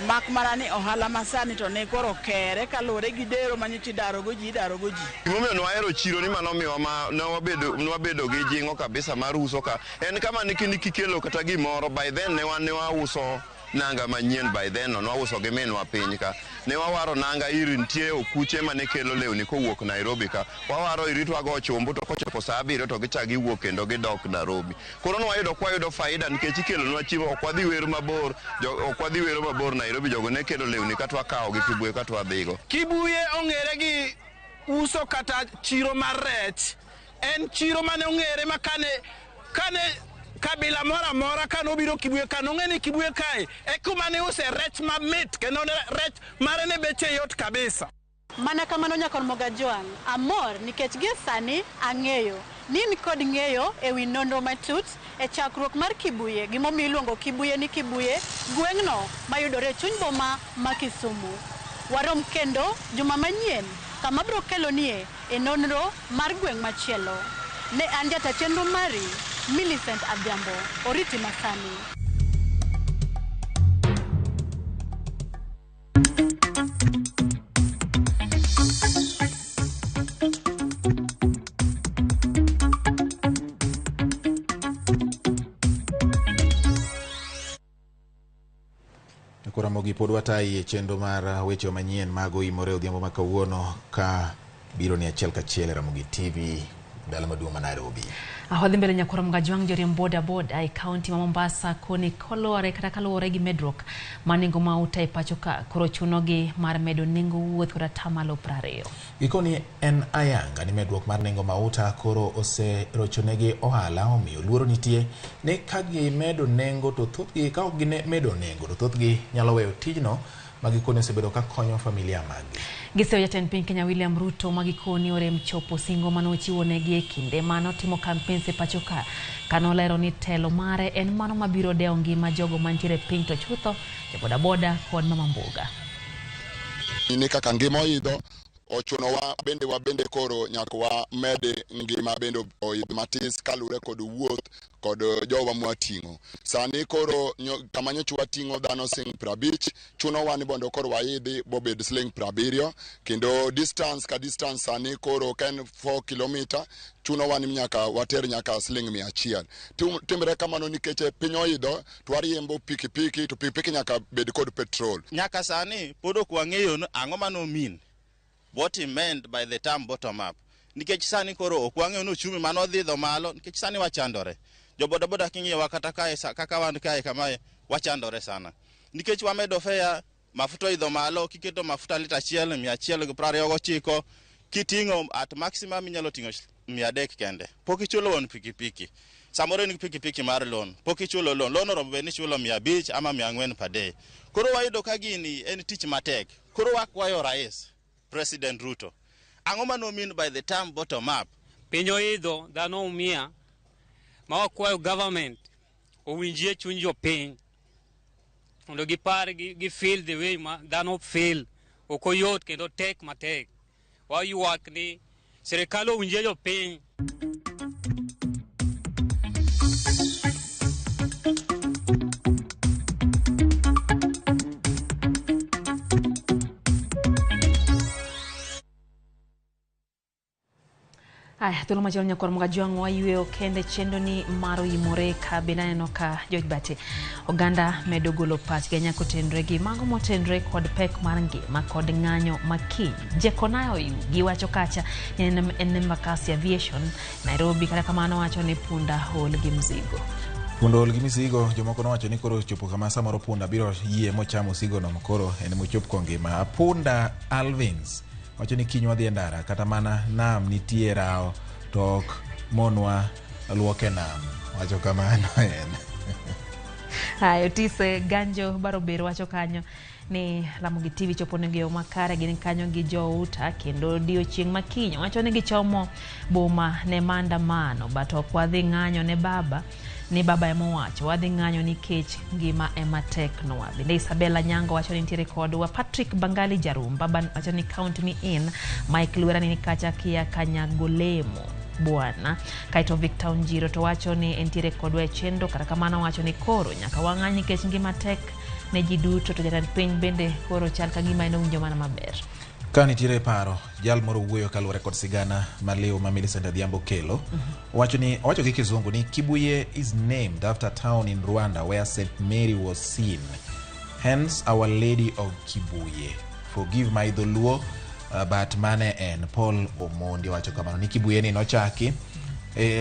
Mak mana ni ohala masani to ne koro kere kaluwore gi dero manyocha idarogo ji, idarogo ji. Gimomiyo ne wahero chiro ni mano miyowa ma ne wabedo gi jing'o kabisa mar uso ka. En kama ne kikelo kata gimoro, by then ne wan ne wauso nanga manyien by then no nwauso gi minwa piny ka. Ne wawaro nanga ir nitie okuche mane kelo lewni kowuok Nairobi ka. Wawaro iri to wago chumbu to kochopo saa 7 to gichak giwuok kendo gidok Nairobi. Koro nwayudo kwayudo faida nikech ikelonwa chiemo, ok wadhi wero mabor, ok wadhi wero mabor Nairobi, jogo ne kelo lewni ka to wakawo gi Kibuye ka to wadhigo. Kibuye ong'ere gi uso kata chiro mar rech. En chiro mane ong'ere ma kane kabila moro amora kane obiro Kibuye ka nong'e ni Kibuye kae e kuma ne use rech mamit kendo rech mare ne beche yot kabisa. Mana kamano nyakor Mogajwang', amor nikech gie sani ang'eyo ni in kod ng'eyo ewi nonro matut e chakruok mar Kibuye, gimomiyo iluongo Kibuye ni Kibuye, gweng'no mayudore e chuny boma ma Kisumu. Warom kendo juma manyien kama biro kelonie e nonro mar gweng' machielo. Ne an jata chenro mari Millicent Adhiambo, oriti masani. Ramogi pod watayi e chenro mar weche manyien mag oimore odhiambo ma kawuono ka biro ni achiel kachiel e Ramogi TV dala maduong' ma Nairobi. Wadhi mbele nyakora Mgajwang' joriemb boda boda e kaunti ma Mombasa koni koluwore kata kaluwore gi medruok mar nengo mauta e pacho ka koro chunogi mar medo nengo wuoth kod atamalo 20. Gikoni en ayanga ni medruok mar nengo mauta koro oserochonegi ohala, omiyo luoro nitie ni ka gimedo nengo to thothgi ka ok gimedo nengo to thothgi nyalo weyo tijno ma gikoni osebedo ka konyo familia maggi. Giseyo jatend piny Kenya William Ruto ma gikoni orem chopo singo mane ochiwo e kinde mane otimo campaigns e pacho ka kanolero ni telo mare en mano mabiro dewo ngima jogo mantiere piny to chutho jobodaboda kod mama mbuga. Ni kaka ngima oidho ochunowa bende wabende koro nyaka wamed ngima bende oidh matis kalure kod wuoth kod jowa mwating'o. Sani koro kama nyocha wating'o dhano siling 50 chunowa ni mondo koro waidhi bobed siling 70 kendo distance ka distance sani koro ka en 4 kilomita chunowa ni nyaka water nyaka siling 100. Timre kamano nikech piny oidho to wariembo pikipiki to pikipiki nyaka bed kod petrol. Nyaka sani pod ok wang'eyo ni ang'o mano mean what he meant by the term bottom up. Nikech sani koro ok wang'eyo ni uchumi mano dhi idho malo nikech sani wachandore. Jobodaboda king'iyowa kata kae kaka wan kae kamae wachandore sana. Nikech wamedo fare, mafuta oidho malo, kiketo mafuta lita 1 129 kiting'o at maximum inyalo ting'o 300 kende. Pok ichulo wuon pikipiki. Samoro in gi pikipiki mar loan, pok ichulo loan. Loan oromo bed ni ichulo 500 ama 400 per day. Koro wayudo ka gini en tich matek. Koro wakwayo rais President Ruto. Ang'o mano mean by the term bottom up? Piny oidho, dhano umia, ma wakwayo government owinjie chuny jopiny mondo gipar gi feel the way ma dhano feel. Ok oyot kendo tek matek. Waywak ni sirikal owinjie jopiny. Aya, thuolo machielo nyakwar Mgajwang' wayweyo kende chenro ni mar oimore ka bende aneno ka George Bate oganda medo golo pachgi nyaka otenre gi mago motenre kod pek mar ngima kod ng'anyo makiny. Jekonayo Oyugi wacho kacha ni en Embakasi Aviation Nairobi, kata kamano wacho ni punda ol gi mzigo. Punda ol gi misigo, jomoko nowacho ni koro ochopo kama samoro punda biro yie mochamo osigono koro en mochop kongima. Punda Alvins wacho ni kiny wadhi e ndara kata mana nam nitie rawo to ok monwa luok e nam. Wacho kamano en. Aya, Otise Ganjo Barobero wacho kanyo ni Ramogi TV chopo negi yo makare, gin kanyo gi jouta kendo odiochieng' makiny wacho ni gichomo boma ne maandamano but ok wadhi ng'anyo ne baba ni baba emowacho wadhi ng'anyo nikech ngima ema teknwa. Bende Isabella Nyango wacho ni nitiere kodwa. Patrick Bangali Jarum baba wacho ni count me in. Mike Lwera ni kacha kia Kanyagolemo bwana. Kaeto Victor Onjiro to wacho ni entiere kodwa e chenro, kata kamano wacho ni koro nyaka wang'any nikech ngima tek ne ji duto to jatend piny bende koro chal ka gima en owinjo mana maber. Ka nitiere paro, jal moro wuoyo kaluwore kod sigana maliw ma Millicent Adhiambo kelo. Owacho ni owacho gi kizungu ni Kibuye is named after a town in Rwanda where St. Mary was seen. Hence Our Lady of Kibuye. Forgive my dholuo, but mane en Paul Omondi wacho kamano ni Kibuye ni nochaki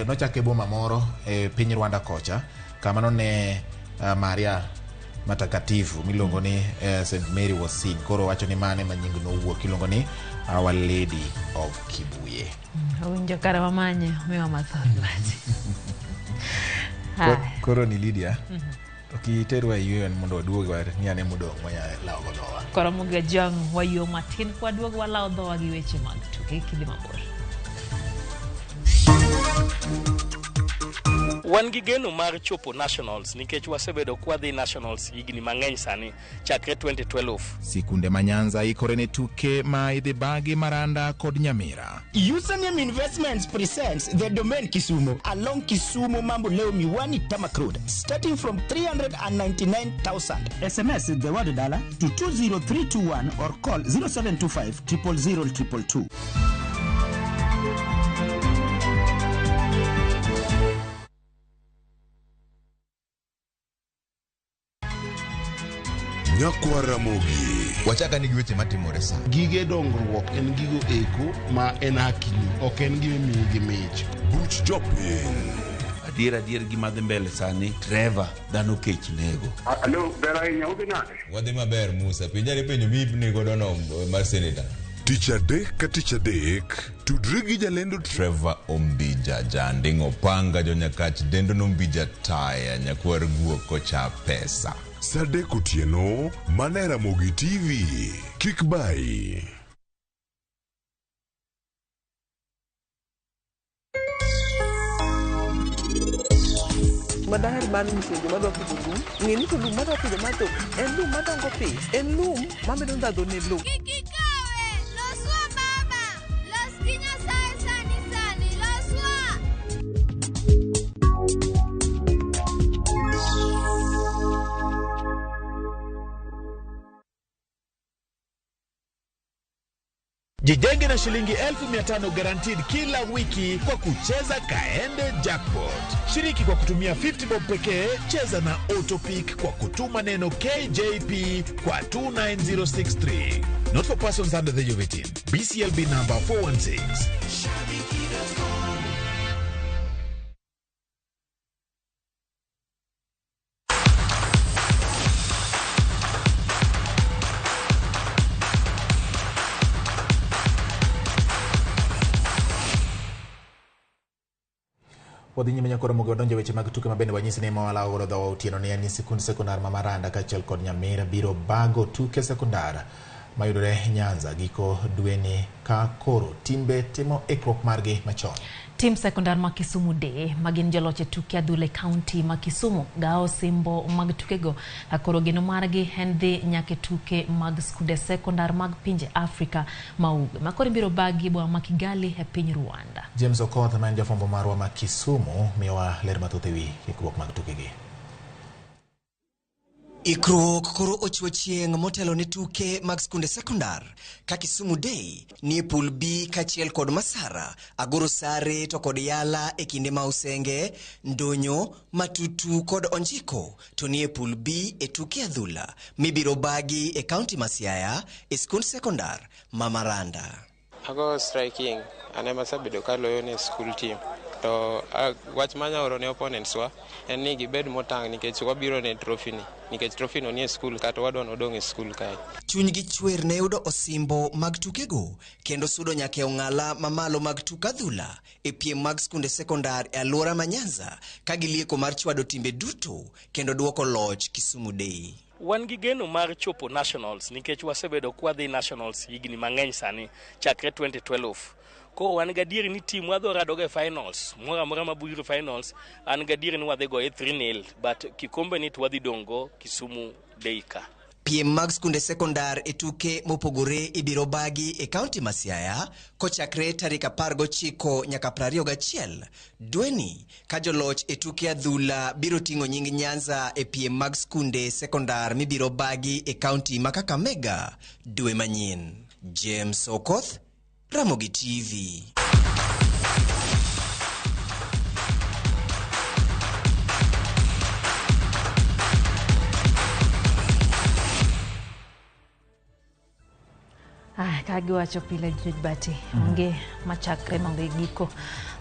nochake boma moro e piny Rwanda kocha kama none Maria Matakatifu miluongo ni St Mary was seen. Koro wacho ni mane ma nying nowuok iluongo ni Our Lady of Kibuye. Owinjo kare wamanye miwa mathoth lach. Koro ni Lydia. Okiterwa e yweyo mondo waduog ni ane modong' wanya lawo go dhowa. Koro Muga Jwang' wayuo matin kwaduogo walawo dhowa gi weche mag tuke kidhi mabor. Wan gi geno mar chopo nationals nikech wasebedo kwadhi nationals higni mang'eny sani chakre 2012. Sikunde ma Nyanza ikore ne tuke ma idhi bagi Maranda kod Nyamira. Username Investments presents the Domain Kisumu along Kisumu Mamboleo Miwani Tarmac Road, starting from 399,000. SMS the word dollar to 20321 or call 0725 000 222. Nyakwar Ramogi. Wachaka ni gi weche matimore sa. Gige dongruok en gigo eko ma en hakini, ok en gima imiyi gi mich. Buch jopiny. Adier adier gima dhi mbele sani, Trevor, dhano kech nego. Alo, ber ahinya, udhi nade? Wadhi maber Musa, penjare penjo mi godo no mar senator. Tich adek ka tich adek, tudri gi jalendo Trevor Ombija, janding' opanga jonyakach dendo nombija taya nyakwar guok kocha pesa. Sa adek otieno, mana e Ramogi TV. Kik bayi. Madaher mar nyiso joma dwa pidho lum, ng'e ni to lum madwa pidho mar dhok en lum madongo piyo, en lum mamedo ndhadhu ne lowo. Kik ikawe! Loswa baba! Los gi Nyasaye sani sani! Loswa! Jijenge na shilingi 500,000 guaranteed kila wiki kwa kucheza Kaende Jackpot. Shiriki kwa kutumia 50 bob pekee, cheza na Autopick kwa kutuma neno KJP kwa 29063. Not for persons under the age of 18. BCLB number 416. Wadhi nyime nyakoro Ramogi wadonjo weche mag tuke mabende wanyisi ni mawalawo godo dhowa otieno ni en ni sikund sekondar ma Maranda kaachiel kod Nyamira biro bago tuke sekondar mayudore Nyanza giko dweni ka koro timbe timo ikruok margi machon. Tim sekondar ma Kisumu Day magin joloch e tuke adhula e kaunti ma Kisumu gawo simbo mag tukego ka koro geno margi en dhi nyaka e tuke mag skunde sekondar mag pinje Afrika ma ugwe ma koro ibiro bagi boma ma Kigali e piny Rwanda. James Okoth ma en jafwambo marwa ma Kisumu miyowa ler mathoth ewi ikruok mag tukegi. Ikruok koro ochiwo chieng' motelo ne tuke mag skunde sekondar ka Kisumu Day nie pool B kaachiel kod Masara, Agoro Sare to kod Yala e kinde ma Usenge, Ndonyo, Matutu kod Onjiko to nie pool B e tuke adhula mibiro bagi e kaunti ma Siaya e skund sekondar ma Maranda. Ago striking, an ema asebedo kaloyo ne school team. To wach manya oro ne opponents wa en ni gibed motang' nikech wabiro ne trophy ni, nikech trophy no nie school kata wadwa nodong' e school kae. Chunygi chwer ne yudo osimbo mag tukego kendo sudo nyaka e ong'ala mamalo mag tuk adhula e piem mag skunde sekondar e alwora ma Nyanza ka gilieko mar chwado timbe duto kendo duoko loch Kisumu Day. Wan gi geno mar chopo nationals nikech wasebedo kwadhi nationals higni mang'eny sani chakre 2012. Koro wan gadier ni team wadhi radogo e finals, moro amora mabiro finals, an gadier ni wadhi goye 3-0, but kikombe ni to wadhi dong' go Kisumu Day ka. Piem mag skunde sekondar e tuke mopogore ibiro bagi e kaunti ma Siaya kochakre tarik 19 nyaka 21 dweni ka joloch e tuke adhula biro ting'o nying Nyanza e piem mag skunde sekondar mibiro bagi e kaunti ma Kakamega dwe manyien. James Okoth, Ramogi TV. Ah, ka giwacho pile George Bati, onge machakre maonge giko.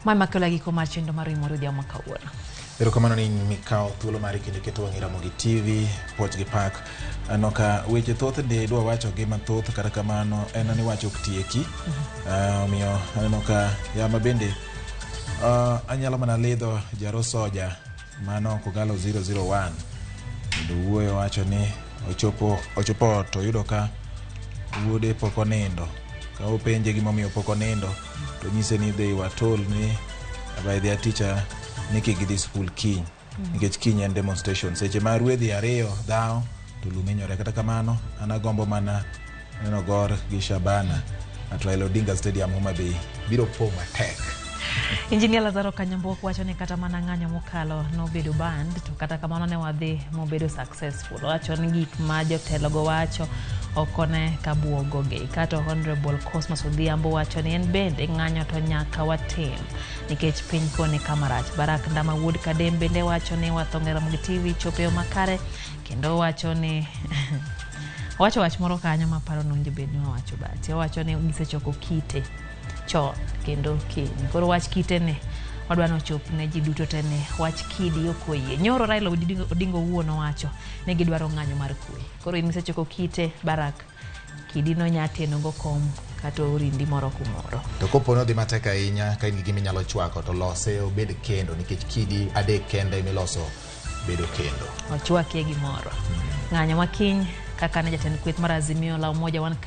Ma ema kelo giko mar chenro mar Imoro Odhiambo ma kawuono. Erokamano ni mikawo thuolo mari kendo keto wang'i Ramogi TV, puoch gi pak. Aneno ka weche thoth ndi dwa wacho gi mathoth kata kamano en ni wach ok tieki. Omiyo aneno ka yama bende anyalo mana lidho Jaro Soja mano Kogalo 001 kendo wuoyo wacho ni ochopo ochopo ot to oyudo ka wuode pok onindo. Ka openje gimomiyo pok onindo to nyise ni they were told ni by their teacher ni kik gidhi skul kiny nikech kiny en demonstration. Seche ma ruedhi ariyo dhawo to lum hinyore. Kata kamano an agombo mana neno Gor gi Shabana at Raila Odinga Stadium Homa Bay biro pong' matek. Engineer Lazaro Kanyambuok wacho ni kata mana ng'anyo mokalo nobedo banned to kata kamano ne wadhi mobedo successful. Owacho ni gik ma jotelogo wacho ok one ka buogogi. Kato Honorable Cosmas Odhiambo wacho ni en bende ng'anyo to nyaka watim nikech piny koni kama rach. Barak Ndama wuod Kadem bende wacho ni Wathonge Ramogi TV chopo e yo makare kendo wacho ni owacho wach moro kanyo maparo ni owinjo bed ni wawacho bati. Owacho ni gisechoko kite chon kendo kiny. Koro wach kite ni wadwa ni ochop ne ji duto te ni wach kidi ok oyie. Nyoro Raila Odinga owuon owacho ni gidwaro ng'anyo mar kwe. Koro in misechoko kite Barak, kidi no nya teno go kom kata orindi moro kumoro. To kopo ni odhi matek ahinya ka in gi gima inyalo chwako to lose obed kendo nikech kidi adek kende miloso bedo kendo. Ochwakie gimoro. Ng'anyo ma kiny kaka ne jatend kweth mar Azimio la Umoja One